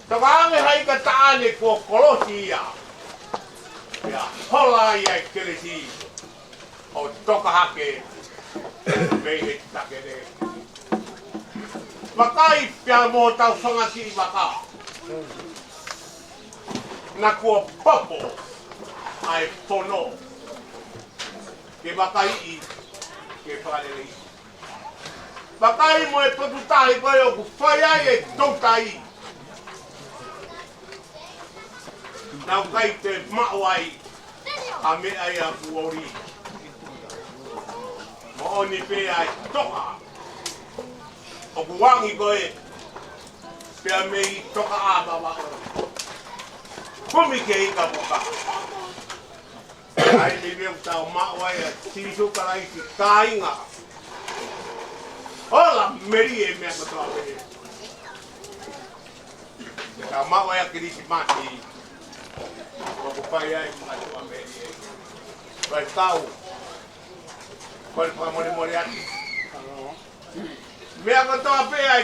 Toka ange ha ika taʻane kuo kolosi ia. Pea hola ia e kelesi ʻo toka hake mei he takele. Vakai pea mo hotau fanga kiʻi vaka. Naʻa kuo popo ʻa e fono ke vakaiʻi, ke fakaleleiʻi. Vakai mo e potu tahi ko ē ʻoku fai ai e toutai. Naʻa ʻikai te maʻu ai ha meʻa ia kuo ʻoli. Moʻoni pē ʻa e toʻa ʻoku angi ko ē pea mei Toka ʻa Vavaʻu, kumi ki he ika vuka. ʻA ia ʻoku tau maʻu ai ʻa Sīsū Kalaisi, kāinga. Ola melie meʻa kotoa pē. Tau maʻu ai ʻa Kilisimasi, ʻoku fai ai ʻa e fakatuʻamelie. Pea tau, ko e fakamolemole atu. Meʻa kotoa pē ʻa e